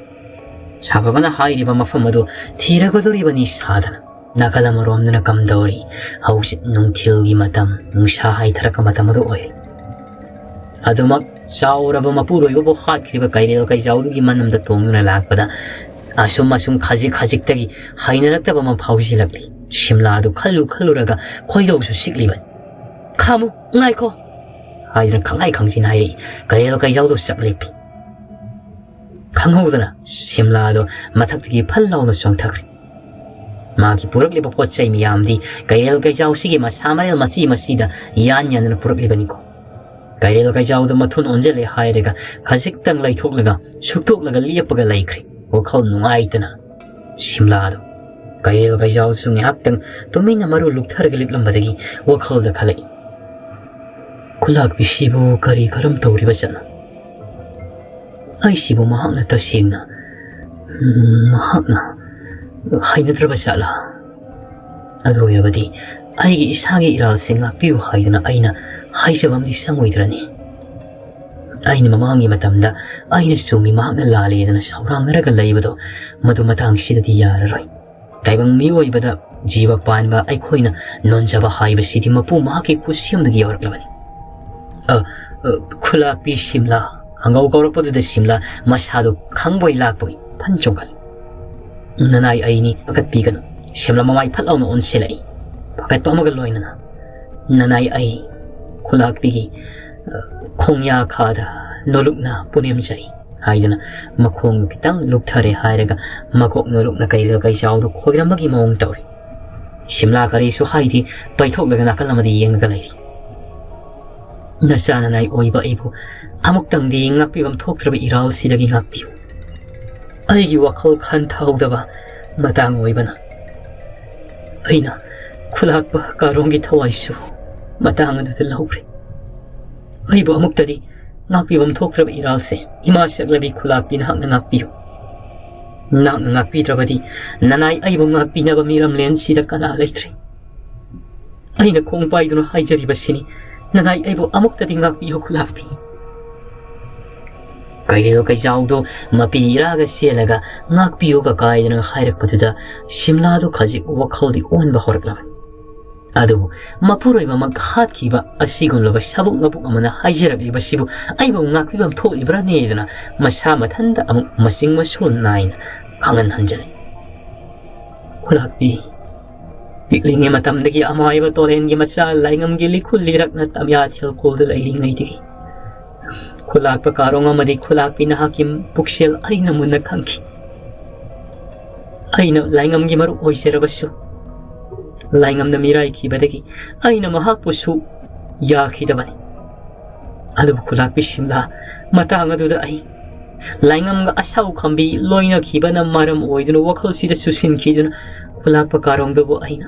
ꯁꯥꯐꯕꯅ ꯍꯥꯏꯔꯤꯕ ꯃꯐꯝ ꯑꯗꯨ ꯊꯤꯔꯒꯗꯧꯔꯤꯕꯅꯤ ꯁꯥꯗꯅ꯫ ꯅꯥꯀꯜ ꯑꯃꯔꯣꯝꯗꯅ ꯀꯝꯗꯧꯔꯤ? ꯍꯧꯖꯤꯛ ꯅꯨꯡꯊꯤꯜꯒꯤ ꯃꯇꯝ, ꯅꯨꯡꯁꯥ ꯍꯥꯏꯊꯔꯛꯄ ꯃꯇꯝ ꯑꯗꯨ ꯑꯣꯏꯔꯤ꯫ ꯑꯗꯨꯃꯛ ꯆꯥꯎꯔꯕ ꯃꯄꯨꯔꯣꯏꯕꯕꯨ ꯍꯥꯠꯈ꯭ꯔꯤꯕ ꯀꯩꯔꯦꯜ ꯀꯩꯖꯥꯎꯗꯨꯒꯤ ꯃꯅꯝꯗ ꯇꯣꯡꯗꯨꯅ ꯂꯥꯛꯄꯗ ꯑꯁꯨꯝ ꯑꯁꯨꯝ ꯈꯖꯤꯛ ꯈꯖꯤꯛꯇꯒꯤ ꯍꯩꯅꯔꯛꯇꯕ ꯑꯃ ꯐꯥꯎꯖꯤꯜꯂꯛꯂꯤ꯫ ꯁꯤꯝꯂꯥꯗꯨ ꯈꯜꯂꯨ ꯈꯜꯂꯨꯔꯒ ꯈꯣꯏꯗꯧꯁꯨ ꯁꯤꯛꯂꯤꯕꯅꯤ꯫ "ꯈꯥꯝꯃꯨ, ꯉꯥꯏꯈꯣ!" ꯍꯥꯏꯗꯨꯅ ꯈꯪꯉꯥꯏ ꯈꯪꯖꯤꯟ ꯍꯥꯏꯔꯛꯏ꯫ ꯀꯩꯔꯦꯜ ꯀꯩꯖꯥꯎꯗꯨ ꯆꯞ ꯂꯦꯞꯄꯤ꯫ ꯈꯪꯍꯧꯗꯅ ꯁꯤꯝꯂꯥꯗꯣ ꯃꯊꯛꯇꯒꯤ ꯐꯜ ꯂꯥꯎꯅ ꯆꯣꯡꯊꯈ꯭ꯔꯦ꯫ ꯃꯥꯒꯤ ꯄꯨꯔꯛꯂꯤꯕ ꯄꯣꯠ ꯆꯩ ꯃꯌꯥꯝꯗꯤ ꯀꯩꯔꯦꯜ ꯀꯩꯖꯥꯎꯁꯤꯒꯤ ꯃꯁꯥ ꯃꯔꯦꯜ ꯃꯆꯤ ꯃꯆꯤꯗ ꯌꯥꯟ ꯌꯥꯟꯗꯨꯅ ꯄꯨꯔꯛꯂꯤꯕꯅꯤꯀꯣ꯫ ꯀꯩꯔꯦꯜ ꯀꯩꯖꯥꯎꯗ ꯃꯊꯨꯟ ꯑꯣꯟꯁꯤꯜꯂꯦ ꯍꯥꯏꯔꯒ ꯈꯖꯤꯛꯇꯪ ꯂꯩꯊꯣꯛꯂꯒ ꯁꯨꯛꯇꯣꯛꯂꯒ ꯂꯦꯞꯄꯒ ꯂꯩꯈ꯭ꯔꯦ, ꯋꯥꯈꯜ ꯅꯨꯡꯉꯥꯏꯇꯅ꯫ ꯁꯤꯝꯂꯥꯗꯣ ꯀꯩꯔꯦꯜ ꯀꯩꯖꯥꯎꯁꯨ ꯉꯥꯏꯍꯥꯛꯇꯪ ꯇꯨꯃꯤꯟꯅ ꯃꯔꯨ ꯂꯨꯛꯊꯔꯒ ꯂꯦꯞꯂꯝꯕꯗꯒꯤ ꯋꯥꯈꯜꯗ ꯈꯜꯂꯛꯏ, "ꯈꯨꯂꯥꯛꯄꯤꯁꯤꯕꯨ ꯀꯔꯤ ꯀꯔꯝ ꯇꯧꯔꯤꯕ ꯖꯥꯠꯅꯣ? ꯑꯩꯁꯤꯕꯨ ꯃꯍꯥꯛꯅ ꯇꯁꯦꯡꯅ, ꯎꯝ, ꯃꯍꯥꯛꯅ ꯍꯩꯅꯗ꯭ꯔꯕ ꯖꯥꯠꯂꯥ? ꯑꯗꯨ ꯑꯣꯏꯔꯕꯗꯤ ꯑꯩꯒꯤ ꯏꯁꯥꯒꯤ ꯏꯔꯥꯜꯁꯦ ꯉꯥꯛꯄꯤꯌꯨ ꯍꯥꯏꯗꯨꯅ ꯑꯩꯅ ꯍꯥꯏꯖꯕ ꯑꯃꯗꯤ ꯆꯪꯉꯣꯏꯗ꯭ꯔꯅꯤ? ꯑꯩꯅ ꯃꯃꯥꯡꯒꯤ ꯃꯇꯝꯗ ꯑꯩꯅ ꯆꯨꯝꯃꯤ, ꯃꯍꯥꯛꯅ ꯂꯥꯜꯂꯦꯗꯅ ꯁꯥꯎꯔꯥꯡꯅꯔꯒ ꯂꯩꯕꯗꯣ, ꯃꯗꯨ ꯃꯇꯥꯡꯁꯤꯗꯗꯤ ꯌꯥꯔꯔꯣꯏ꯫ ꯇꯥꯏꯕꯪ ꯃꯤꯑꯣꯏꯕꯗ ꯖꯤꯕ ꯄꯥꯟꯕ ꯑꯩꯈꯣꯏꯅ ꯅꯣꯟꯖꯕ ꯍꯥꯏꯕꯁꯤꯗꯤ ꯃꯄꯨ ꯃꯍꯥꯛꯀꯤ ꯈꯨꯠꯁꯦꯝꯗꯒꯤ ꯌꯧꯔꯛꯂꯕꯅꯤ꯫" "ꯑ, ꯑ, ꯈꯨꯂꯥꯛꯄꯤ ꯁꯤꯝꯂꯥ", ꯍꯪꯒꯧ ꯀꯧꯔꯛꯄꯗꯨꯗ ꯁꯤꯝꯂꯥ ꯃꯁꯥꯗꯨ ꯈꯪꯕꯣꯏ ꯂꯥꯛꯄꯣꯏ ꯐꯟ ꯆꯣꯡꯈꯠꯂꯤ꯫ "ꯅꯅꯥꯏ ꯑꯩꯅꯤ, ꯄꯥꯈꯠꯄꯤꯒꯅꯨ꯫" ꯁꯤꯝꯂꯥ ꯃꯃꯥꯏ ꯐꯠ ꯂꯥꯎꯅ ꯑꯣꯟꯁꯤꯜꯂꯛꯏ, ꯄꯥꯈꯠꯄ ꯑꯃꯒ ꯂꯣꯏꯅꯅ꯫ "ꯅꯅꯥꯏ ꯑꯩ ꯈꯨꯂꯥꯛꯄꯤꯒꯤ, ꯑ, ꯈꯣꯡꯌꯥ ꯈꯥꯗ ꯅꯣꯂꯨꯛꯅ ꯄꯨꯅꯦꯝꯖꯔꯤ" ꯍꯥꯏꯗꯨꯅ ꯃꯈꯣꯡꯗꯨ ꯈꯤꯇꯪ ꯂꯨꯛꯊꯔꯦ ꯍꯥꯏꯔꯒ ꯃꯀꯣꯛ ꯅꯣꯂꯨꯛꯅ ꯀꯩꯔꯦꯜ ꯀꯩꯆꯥꯎꯗꯨ ꯈꯣꯏꯔꯝꯕꯒꯤ ꯃꯑꯣꯡ ꯇꯧꯔꯤ꯫ ꯁꯤꯝꯂꯥ ꯀꯔꯤꯁꯨ ꯍꯥꯏꯗꯦ, ꯄꯩꯊꯣꯛꯂꯒ ꯅꯥꯀꯜ ꯑꯃꯗ ꯌꯦꯡꯂꯒ ꯂꯩꯔꯤ꯫ "ꯅꯆꯥ ꯅꯅꯥꯏ ꯑꯣꯏꯕ ꯑꯩꯕꯨ ꯑꯃꯨꯛꯇꯪꯗꯤ ꯉꯥꯛꯄꯤꯐꯝ ꯊꯣꯛꯇ꯭ꯔꯕ ꯏꯔꯥꯜꯁꯤꯗꯒꯤ ꯉꯥꯛꯄꯤꯌꯨ꯫ ꯑꯩꯒꯤ ꯋꯥꯈꯜ ꯈꯟꯊꯍꯧꯗꯕ ꯃꯇꯥꯡ ꯑꯣꯏꯕꯅ ꯑꯩꯅ ꯈꯨꯂꯥꯛꯄ ꯀꯥꯔꯣꯡꯒꯤ ꯊꯋꯥꯏꯁꯨ ꯃꯇꯥꯡ ꯑꯗꯨꯗ ꯂꯧꯈ꯭ꯔꯦ꯫ ꯑꯩꯕꯨ ꯑꯃꯨꯛꯇꯗꯤ ꯉꯥꯛꯄꯤꯐꯝ ꯊꯣꯛꯇ꯭ꯔꯕ ꯏꯔꯥꯜꯁꯦ ꯏꯃꯥ ꯁꯛꯂꯕꯤ ꯈꯨꯂꯥꯛꯄꯤ ꯅꯍꯥꯛꯅ ꯉꯥꯛꯄꯤꯌꯨ꯫ ꯅꯍꯥꯛꯅ ꯉꯥꯛꯄꯤꯗ꯭ꯔꯕꯗꯤ ꯅꯅꯥꯏ ꯑꯩꯕꯨ ꯉꯥꯛꯄꯤꯅꯕ ꯃꯤꯔꯝꯂꯦꯟꯁꯤꯗ ꯀꯅꯥ ꯂꯩꯇ꯭ꯔꯦ꯫ ꯑꯩꯅ ꯈꯣꯡ ꯄꯥꯏꯗꯨꯅ ꯍꯥꯏꯖꯔꯤꯕꯁꯤꯅꯤ, ꯅꯅꯥꯏ ꯑꯩꯕꯨ ꯑꯃꯨꯛꯇꯗꯤ ꯉꯥꯛꯄꯤꯌꯨ ꯈꯨꯂꯥꯛꯄꯤ꯫" ꯀꯩꯔꯦꯜ ꯀꯩꯆꯥꯎꯗꯣ ꯃꯄꯤ ꯏꯔꯥꯒ ꯆꯦꯜꯂꯒ "ꯉꯥꯛꯄꯤꯌꯨ ꯀꯀꯥ" ꯍꯥꯏꯗꯅ ꯍꯥꯏꯔꯛꯄꯗꯨꯗ ꯁꯤꯝꯂꯥꯗꯨ ꯈꯖꯤꯛ ꯋꯥꯈꯜꯗꯤ ꯑꯣꯟꯕ ꯍꯧꯔꯛꯂꯕꯅꯤ꯫ ꯑꯗꯨꯕꯨ ꯃꯄꯨꯔꯣꯏꯕꯃꯛ ꯍꯥꯠꯈꯤꯕ ꯑꯁꯤꯒꯨꯝꯂꯕ ꯁꯥꯕꯨꯛ ꯃꯕꯨꯛ ꯑꯃꯅ ꯍꯥꯏꯖꯔꯛꯂꯤꯕꯁꯤꯕꯨ ꯑꯩꯕꯨ ꯉꯥꯛꯄꯤꯐꯝ ꯊꯣꯛꯂꯤꯕ꯭ꯔꯥꯅꯦꯗꯅ ꯃꯁꯥ ꯃꯊꯟꯇ ꯑꯃꯨꯛ ꯃꯆꯤꯡ ꯃꯁꯨ ꯅꯥꯏꯅ ꯈꯪꯍꯟ ꯍꯟꯖꯤꯜꯂꯤ꯫ "ꯈꯨꯂꯥꯛꯄꯤ, ꯄꯤꯛꯂꯤꯉꯩ ꯃꯇꯝꯗꯒꯤ ꯑꯃꯥꯏꯕ ꯇꯣꯔꯦꯟꯒꯤ ꯃꯆꯥ ꯂꯥꯏꯉꯝꯒꯤ ꯂꯤꯈꯨꯜ ꯂꯤꯔꯛꯅ ꯇꯝꯌꯥꯊꯦꯜ ꯀꯣꯜꯗ ꯂꯩꯔꯤꯉꯩꯗꯒꯤ ꯈꯨꯂꯥꯛꯄ ꯀꯥꯔꯣꯡ ꯑꯃꯗꯤ ꯈꯨꯂꯥꯛꯄꯤ ꯅꯍꯥꯛꯀꯤ ꯄꯨꯛꯁꯦꯜ ꯑꯩꯅ ꯃꯨꯟꯅ ꯈꯪꯈꯤ꯫ ꯑꯩꯅ ꯂꯥꯏꯉꯝꯒꯤ ꯃꯔꯨꯞ ꯑꯣꯏꯖꯔꯕꯁꯨ, ꯂꯥꯏꯉꯝꯅ ꯃꯤꯔꯥꯏꯈꯤꯕꯗꯒꯤ ꯑꯩꯅ ꯃꯍꯥꯛꯄꯨꯁꯨ ꯌꯥꯈꯤꯗꯕꯅꯤ꯫ ꯑꯗꯨꯕꯨ ꯈꯨꯂꯥꯛꯄꯤ ꯁꯤꯝꯂꯥ, ꯃꯇꯥꯡ ꯑꯗꯨꯗ ꯑꯩ ꯂꯥꯏꯉꯝꯒ ꯑꯁꯥꯎ ꯈꯝꯕꯤ ꯂꯣꯏꯅꯈꯤꯕꯅ ꯃꯔꯝ ꯑꯣꯏꯗꯨꯅ ꯋꯥꯈꯜꯁꯤꯗ ꯆꯨꯁꯤꯟꯈꯤꯗꯨꯅ ꯈꯨꯂꯥꯛꯄ ꯀꯥꯔꯣꯡꯗꯨꯕꯨ ꯑꯩꯅ,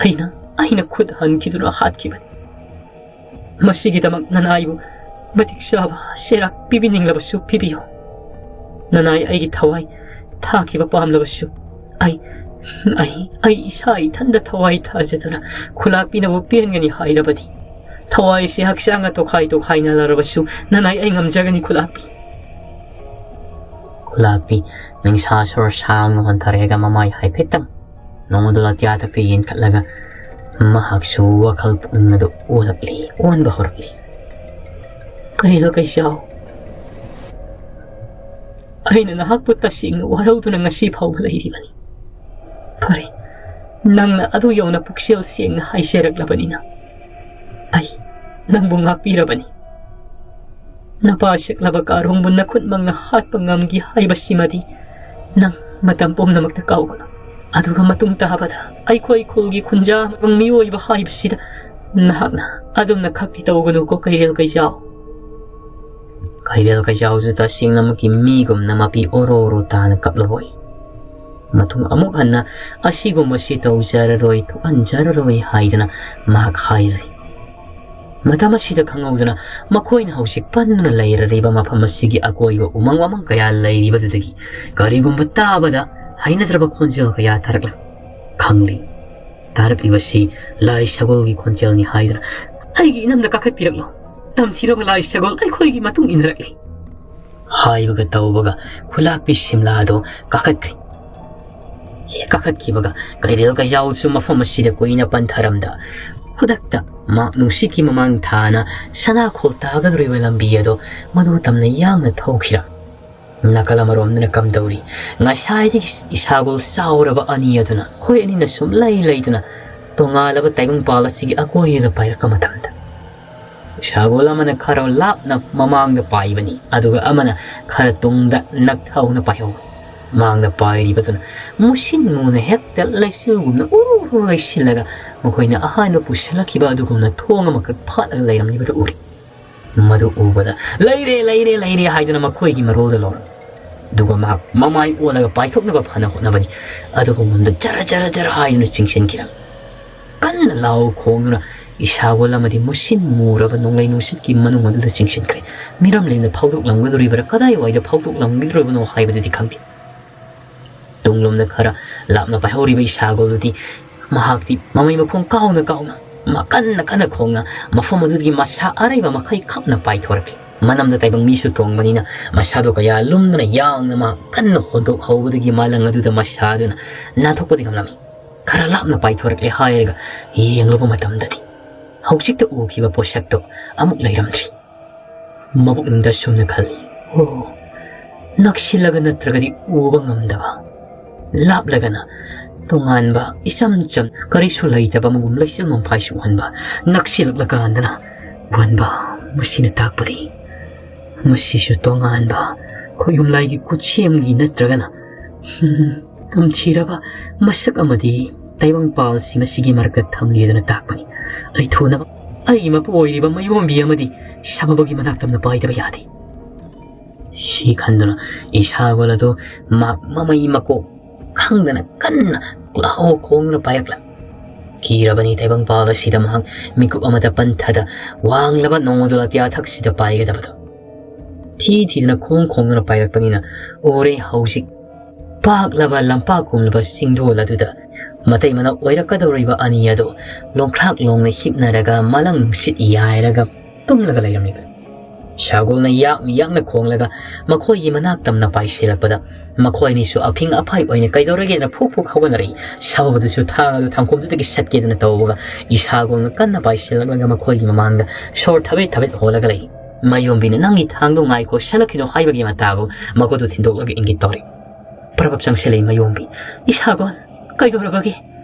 ꯑꯩꯅ, ꯑꯩꯅ ꯈꯨꯠ ꯍꯟꯈꯤꯗꯨꯅ ꯍꯥꯠꯈꯤꯕꯅꯤ꯫ ꯃꯁꯤꯒꯤꯗꯃꯛ ꯅꯅꯥꯏꯕꯨ ꯃꯇꯤꯛ ꯆꯥꯕ ꯆꯩꯔꯥꯛ ꯄꯤꯕꯤꯅꯤꯡꯂꯕꯁꯨ ꯄꯤꯕꯤꯌꯨ꯫ ꯅꯅꯥꯏ ꯑꯩꯒꯤ ꯊꯋꯥꯏ ꯊꯥꯈꯤꯕ ꯄꯥꯝꯂꯕꯁꯨ, ꯑꯩ, ꯑꯩ, ꯑꯩ ꯏꯁꯥ ꯏꯊꯟꯗ ꯊꯋꯥꯏ ꯊꯥꯖꯗꯨꯅ ꯈꯨꯂꯥꯛꯄꯤꯅꯕꯨ ꯄꯦꯟꯒꯅꯤ ꯍꯥꯏꯔꯕꯗꯤ, ꯊꯋꯥꯏꯁꯦ ꯍꯛꯆꯥꯡꯅ ꯇꯣꯈꯥꯏ ꯇꯣꯈꯥꯏꯅ ꯂꯧꯔꯕꯁꯨ ꯅꯅꯥꯏ ꯑꯩ ꯉꯝꯖꯒꯅꯤ ꯈꯨꯂꯥꯛꯄꯤ꯫ ꯈꯨꯂꯥꯛꯄꯤ ꯅꯤꯡꯁꯥ ꯁꯣꯔ ꯁꯥꯡꯅ ꯍꯣꯟꯊꯔꯛꯑꯒ ꯃꯃꯥꯏ ꯍꯥꯏꯐꯦꯠꯇꯪ ꯅꯣꯡꯃꯗꯣ ꯑꯇꯤꯌꯥ ꯊꯛꯇ ꯌꯦꯡꯈꯠꯂꯒ ꯃꯍꯥꯛꯁꯨ ꯋꯥꯈꯜ ꯄꯨꯛꯅꯤꯡ ꯑꯗꯨ ꯑꯣꯜꯂꯛꯂꯤ, ꯑꯣꯟꯕ ꯍꯧꯔꯛꯂꯤ꯫ "ꯀꯩꯅꯣ ꯀꯩꯆꯥꯎ, ꯑꯩꯅ ꯅꯍꯥꯛꯄꯨ ꯇꯁꯦꯡꯅ ꯋꯥꯔꯧꯗꯨꯅ ꯉꯁꯤ ꯐꯥꯎꯕ ꯂꯩꯔꯤꯕꯅꯤ꯫ ꯐꯔꯦ, ꯅꯪꯅ ꯑꯗꯨ ꯌꯧꯅ ꯄꯨꯛꯆꯦꯜ ꯁꯦꯡꯅ ꯍꯥꯏꯖꯔꯛꯂꯕꯅꯤꯅ ꯑꯩ ꯅꯪꯕꯨ ꯉꯥꯛꯄꯤꯔꯕꯅꯤ꯫ ꯅꯄꯥ ꯁꯛꯂꯕ ꯀꯥꯔꯣꯡꯕꯨ ꯅꯈꯨꯠꯃꯛꯅ ꯍꯥꯠꯄ ꯉꯝꯈꯤ ꯍꯥꯏꯕꯁꯤꯃꯗꯤ ꯅꯪ ꯃꯇꯝ ꯄꯨꯝꯅꯃꯛꯇ ꯀꯥꯎꯒꯅꯨ꯫ ꯑꯗꯨꯒ ꯃꯇꯨꯡ ꯇꯥꯕꯗ ꯑꯩꯈꯣꯏ ꯈꯨꯜꯒꯤ ꯈꯨꯟꯖꯥ ꯑꯃꯁꯨꯡ ꯃꯤꯑꯣꯏꯕ ꯍꯥꯏꯕꯁꯤꯗ ꯅꯍꯥꯛꯅ ꯑꯗꯨꯝꯅ ꯈꯛꯇꯤ ꯇꯧꯒꯅꯨꯀꯣ ꯀꯩꯔꯦꯜ ꯀꯩꯖꯥꯎ꯫" ꯀꯩꯔꯦꯜ ꯀꯩꯖꯥꯎꯁꯨ ꯇꯁꯦꯡꯅꯃꯛꯀꯤ ꯃꯤꯒꯨꯝꯅ ꯃꯄꯤ ꯑꯣꯔꯣ ꯑꯣꯔꯣ ꯇꯥꯅ ꯀꯞꯂꯕꯣꯏ꯫ ꯃꯇꯨꯡ ꯑꯃꯨꯛ ꯍꯟꯅ ꯑꯁꯤꯒꯨꯝꯕꯁꯤ ꯇꯧꯖꯔꯔꯣꯏ, ꯊꯣꯛꯍꯟꯖꯔꯔꯣꯏ ꯍꯥꯏꯗꯅ ꯃꯍꯥꯛ ꯍꯥꯏꯔꯤ꯫ ꯃꯇꯝ ꯑꯁꯤꯗ ꯈꯪꯍꯧꯗꯅ ꯃꯈꯣꯏꯅ ꯍꯧꯖꯤꯛ ꯄꯟꯗꯨꯅ ꯂꯩꯔꯔꯤꯕ ꯃꯐꯝ ꯑꯁꯤꯒꯤ ꯑꯀꯣꯏꯕ ꯎꯃꯪ ꯋꯥꯃꯪ ꯀꯌꯥ ꯂꯩꯔꯤꯕꯗꯨꯗꯒꯤ ꯀꯔꯤꯒꯨꯝꯕ ꯇꯥꯕꯗ ꯍꯩꯅꯗ꯭ꯔꯕ ꯈꯣꯟꯖꯦꯜ ꯀꯌꯥ ꯇꯥꯔꯛꯂꯝ-, ꯈꯪꯂꯤ꯫ ꯇꯥꯔꯛꯂꯤꯕꯁꯤ ꯂꯥꯏ ꯁꯒꯣꯜꯒꯤ ꯈꯣꯟꯖꯦꯜꯅꯤ ꯍꯥꯏꯗꯨꯅ, "ꯑꯩꯒꯤ ꯏꯅꯝꯗ ꯀꯥꯈꯠꯄꯤꯔꯛꯂꯣ, ꯇꯝꯊꯤꯔꯕ ꯂꯥꯏ ꯁꯒꯣꯜ ꯑꯩꯈꯣꯏꯒꯤ ꯃꯇꯨꯡ ꯏꯟꯅꯔꯛꯂꯤ" ꯍꯥꯏꯕꯒ ꯇꯧꯕꯒ ꯈꯨꯂꯥꯛꯄꯤ ꯁꯤꯝꯂꯥꯗꯣ ꯀꯥꯈꯠꯈ꯭ꯔꯦ꯫ ꯍꯦꯛ ꯀꯥꯈꯠꯈꯤꯕꯒ ꯀꯩꯔꯦꯜ ꯀꯩꯖꯥꯎꯁꯨ ꯃꯐꯝ ꯑꯁꯤꯗ ꯀꯨꯏꯅ ꯄꯟꯊꯔꯝꯗ, ꯈꯨꯗꯛꯇ ꯃꯍꯥꯛ ꯅꯨꯡꯁꯤꯠꯀꯤ ꯃꯃꯥꯡ ꯊꯥꯅ ꯁꯅꯥ ꯈꯣꯜ ꯇꯥꯒꯗꯧꯔꯤꯕ ꯂꯝꯕꯤ ꯑꯗꯣ ꯃꯗꯨ ꯇꯝꯅ ꯌꯥꯡꯅ ꯊꯧꯈꯤꯔꯝ꯫ ꯅꯥꯀꯜ ꯑꯃꯔꯣꯝꯗꯅ ꯀꯝꯗꯧꯔꯤ? ꯉꯁꯥꯏꯗꯒꯤ ꯏꯁꯥꯒꯨꯜ ꯆꯥꯎꯔꯕ ꯑꯅꯤ ꯑꯗꯨꯅ ꯈꯣꯏ ꯑꯅꯤꯅ ꯁꯨꯝ ꯂꯩ ꯂꯩꯗꯨꯅ ꯇꯣꯉꯥꯜꯂꯕ ꯇꯥꯏꯕꯪꯄꯥꯜ ꯑꯁꯤꯒꯤ ꯑꯀꯣꯏꯕꯗ ꯄꯥꯏꯔꯛꯄ ꯃꯇꯝꯗ, ꯁꯒꯣꯜ ꯑꯃꯅ ꯈꯔ ꯂꯥꯞꯅ ꯃꯃꯥꯡꯗ ꯄꯥꯏꯕꯅꯤ, ꯑꯗꯨꯒ ꯑꯃꯅ ꯈꯔ ꯇꯨꯡꯗ ꯅꯛꯊꯧꯅ ꯄꯥꯏꯍꯧꯕ꯫ ꯃꯥꯡꯗ ꯄꯥꯏꯔꯤꯕꯗꯨꯅ ꯃꯨꯁꯤꯟ ꯃꯨꯅ ꯍꯦꯛꯇ ꯂꯩꯆꯤꯜꯒꯨꯝꯅ ꯎꯔꯨ ꯎꯔꯨ ꯂꯩꯁꯤꯜꯂꯒ ꯃꯈꯣꯏꯅ ꯑꯍꯥꯟꯕ ꯄꯨꯁꯤꯜꯂꯛꯈꯤꯕ ꯑꯗꯨꯒꯨꯝꯅ ꯊꯣꯡ ꯑꯃꯈꯛ ꯐꯥꯠꯂꯒ ꯂꯩꯔꯝꯂꯤꯕꯗꯨ ꯎꯔꯤ꯫ ꯃꯗꯨ ꯎꯕꯗ "ꯂꯩꯔꯦ, ꯂꯩꯔꯦ, ꯂꯩꯔꯦ" ꯍꯥꯏꯗꯨꯅ ꯃꯈꯣꯏꯒꯤ ꯃꯔꯣꯜꯗ ꯂꯧꯔꯝꯃꯤ꯫ ꯑꯗꯨꯒ ꯃꯍꯥꯛ ꯃꯃꯥꯏ ꯑꯣꯜꯂꯒ ꯄꯥꯏꯊꯣꯛꯅꯕ ꯐꯅ ꯍꯣꯠꯅꯕꯅꯤ, ꯑꯗꯨꯕꯨ ꯉꯝꯗ ꯖꯔ ꯖꯔ ꯖꯔ ꯍꯥꯏꯗꯨꯅ ꯆꯤꯡꯁꯤꯟꯈꯤꯔꯝꯃꯤ꯫ ꯀꯟꯅ ꯂꯥꯎ ꯈꯣꯡꯗꯨꯅ ꯏꯁꯥꯒꯣꯜ ꯑꯃꯗꯤ ꯃꯨꯁꯤꯟ ꯃꯨꯔꯕ ꯅꯣꯡꯂꯩ ꯅꯨꯡꯁꯤꯠꯀꯤ ꯃꯅꯨꯡ ꯑꯗꯨꯗ ꯆꯤꯡꯁꯤꯟꯈ꯭ꯔꯦ꯫ ꯃꯤꯔꯝꯂꯦꯟꯗ ꯐꯥꯎꯗꯣꯛꯂꯝꯒꯗꯧꯔꯤꯕ꯭ꯔꯥ, ꯀꯗꯥꯏꯋꯥꯏꯗ ꯐꯥꯎꯗꯣꯛꯂꯝꯒꯗꯧꯔꯤꯕꯅꯣ ꯍꯥꯏꯕꯗꯨꯗꯤ ꯈꯪꯗꯦ꯫ ꯇꯨꯡꯂꯣꯝꯗ ꯈꯔ ꯂꯥꯞꯅ ꯄꯥꯏꯍꯧꯔꯤꯕ ꯏꯁꯥꯒꯣꯜꯗꯨꯗꯤ ꯃꯍꯥꯛꯇꯤ ꯃꯃꯩ ꯃꯈꯣꯡ ꯀꯥꯎꯅ ꯀꯥꯎꯅ, ꯃꯀꯟꯅ ꯀꯟꯅ ꯈꯣꯡꯅ ꯃꯐꯝ ꯑꯗꯨꯗꯒꯤ ꯃꯁꯥ ꯑꯔꯩꯕ ꯃꯈꯩ ꯈꯞꯅ ꯄꯥꯏꯊꯣꯔꯛꯂꯤ꯫ ꯃꯅꯝꯗ ꯇꯥꯏꯕꯪ ꯃꯤꯁꯨ ꯇꯣꯡꯕꯅꯤꯅ ꯃꯁꯥꯗꯣ ꯀꯌꯥ ꯂꯨꯝꯗꯅ ꯌꯥꯡꯅ ꯃꯍꯥꯛ ꯀꯟꯅ ꯍꯣꯟꯗꯣꯛꯍꯧꯕꯗꯒꯤ ꯃꯥꯂꯪ ꯑꯗꯨꯗ ꯃꯁꯥ ꯑꯗꯨꯅ ꯅꯥꯟꯊꯣꯛꯄꯗꯤ ꯉꯝꯂꯝꯃꯤ꯫ ꯈꯔ ꯂꯥꯞꯅ ꯄꯥꯏꯊꯣꯔꯛꯂꯦ ꯍꯥꯏꯔꯒ ꯌꯦꯡꯂꯨꯕ ꯃꯇꯝꯗꯗꯤ ꯍꯧꯖꯤꯛꯇ ꯎꯈꯤꯕ ꯄꯣꯠꯁꯛꯇꯣ ꯑꯃꯨꯛ ꯂꯩꯔꯝꯗ꯭ꯔꯤ꯫ ꯃꯕꯨꯛꯅꯤꯡꯗ ꯁꯨꯝꯅ ꯈꯜꯂꯤ, "ꯑꯣ, ꯅꯛꯁꯤꯜꯂꯒ ꯅꯠꯇ꯭ꯔꯒꯗꯤ ꯎꯕ ꯉꯝꯗꯕ, ꯂꯥꯞꯂꯒꯅ ꯇꯣꯉꯥꯟꯕ ꯏꯆꯝ ꯆꯝ ꯀꯔꯤꯁꯨ ꯂꯩꯇꯕ ꯑꯃꯒꯨꯝ ꯂꯩꯆꯤꯜ ꯃꯝꯐꯥꯏꯁꯨ ꯎꯍꯟꯕ, ꯅꯛꯁꯤꯜꯂꯛꯂꯀꯥꯟꯗꯅ ꯎꯍꯟꯕ, ꯃꯁꯤꯅ ꯇꯥꯛꯄꯗꯤ ꯃꯁꯤꯁꯨ ꯇꯣꯉꯥꯟꯕ ꯈꯣꯏꯌꯨꯝꯂꯥꯏꯒꯤ ꯈꯨꯠꯁꯦꯝꯒꯤ ꯅꯠꯇ꯭ꯔꯒꯅ, ꯍꯝ, ꯇꯝꯊꯤꯔꯕ ꯃꯁꯛ ꯑꯃꯗꯤ ꯇꯥꯏꯕꯪꯄꯥꯜꯁꯤꯡ ꯑꯁꯤꯒꯤ ꯃꯔꯛꯇ ꯊꯝꯂꯦꯗꯅ ꯇꯥꯛꯄꯅꯤ꯫ ꯑꯩ ꯊꯨꯅꯕ ꯑꯩꯒꯤ ꯃꯄꯨ ꯑꯣꯏꯔꯤꯕ ꯃꯌꯣꯝꯕꯤ ꯑꯃꯗꯤ ꯁꯥꯃꯕꯒꯤ ꯃꯅꯥꯛ ꯇꯝꯅ ꯄꯥꯏꯗꯕ ꯌꯥꯗꯦ"꯫ ꯁꯤ ꯈꯟꯗꯨꯅ ꯏꯁꯥꯒꯣꯜ ꯑꯗꯨ ꯃꯥ ꯃꯃꯩ ꯃꯀꯣꯛ ꯈꯪꯗꯅ ꯀꯟꯅ ꯂꯥꯎ ꯈꯣꯡꯗꯨꯅ ꯄꯥꯏꯔꯛꯂꯝꯃꯤ꯫ ꯀꯤꯔꯕꯅꯤ ꯇꯥꯏꯕꯪꯄꯥꯜ ꯑꯁꯤꯗ ꯃꯍꯥꯛ ꯃꯤꯀꯨꯞ ꯑꯃꯇ ꯄꯟꯊꯗ ꯋꯥꯡꯂꯕ ꯅꯣꯡꯃꯗꯣ ꯑꯇꯤꯌꯥ ꯊꯛꯁꯤꯗ ꯄꯥꯏꯒꯗꯕꯗꯣ꯫ ꯊꯤ ꯊꯤꯗꯅ ꯈꯣꯡ ꯈꯣꯡꯗꯨꯅ ꯄꯥꯏꯔꯛꯄꯅꯤꯅ ꯎꯔꯦ ꯍꯧꯖꯤꯛ ꯄꯥꯛꯂꯕ ꯂꯝꯄꯥꯛꯀꯨꯝꯂꯕ ꯆꯤꯡꯗꯣꯜ ꯑꯗꯨꯗ ꯃꯇꯩ ꯃꯅꯥꯎ ꯑꯣꯏꯔꯛꯀꯗꯧꯔꯤꯕ ꯑꯅꯤ ꯑꯗꯨ ꯂꯣꯡꯈ꯭ꯔꯥꯛ ꯂꯣꯡꯅ ꯍꯤꯞꯅꯔꯒ ꯃꯂꯪ ꯅꯨꯡꯁꯤꯠ ꯌꯥꯏꯔꯒ ꯇꯨꯝꯂꯒ ꯂꯩꯔꯝꯂꯤꯕꯗꯨ꯫ ꯁꯒꯣꯜꯅ ꯌꯥꯛꯅ ꯌꯥꯛꯅ ꯈꯣꯡꯂꯒ ꯃꯈꯣꯏꯒꯤ ꯃꯅꯥꯛ ꯇꯝꯅ ꯄꯥꯏꯁꯤꯜꯂꯛꯄꯗ ꯃꯈꯣꯏ ꯑꯅꯤꯁꯨ ꯑꯐꯤꯡ ꯑꯐꯥꯏ ꯑꯣꯏꯅ ꯀꯩꯗꯧꯔꯒꯦꯅ ꯐꯨꯛ ꯐꯨꯛ ꯍꯧꯒꯠꯅꯔꯛꯏ꯫ ꯁꯥꯎꯕꯗꯨꯁꯨ ꯊꯥꯡ ꯑꯗꯨ ꯊꯥꯡꯈꯣꯝꯗꯨꯗꯒꯤ ꯁꯠꯀꯦꯗꯅ ꯇꯧꯕꯒ ꯏꯁꯥꯒꯣꯜꯅ ꯀꯟꯅ ꯄꯥꯏꯁꯤꯜꯂꯛꯂꯒ ꯃꯈꯣꯏꯒꯤ ꯃꯃꯥꯡꯗ ꯁꯣꯔ ꯊꯕꯦꯠ ꯊꯕꯦꯠ ꯍꯣꯜꯂꯒ ꯂꯩ꯫ ꯃꯌꯣꯝꯕꯤꯅ "ꯅꯪꯒꯤ ꯊꯥꯡꯗꯣ ꯉꯥꯏꯈꯣ, ꯁꯠꯂꯛꯈꯤꯅꯣ" ꯍꯥꯏꯕꯒꯤ ꯃꯇꯥꯕꯨ ꯃꯈꯨꯠꯇꯨ ꯊꯤꯟꯗꯣꯛꯂꯒ ꯏꯪꯒꯤꯠ ꯇꯧꯔꯤ꯫ ꯄ꯭ꯔꯕꯞ ꯆꯪꯁꯤꯜꯂꯛꯏ ꯃꯌꯣꯝꯕꯤ꯫ "ꯏꯁꯥꯒꯣꯜ, ꯀꯩꯗꯧꯔꯕꯒꯦ?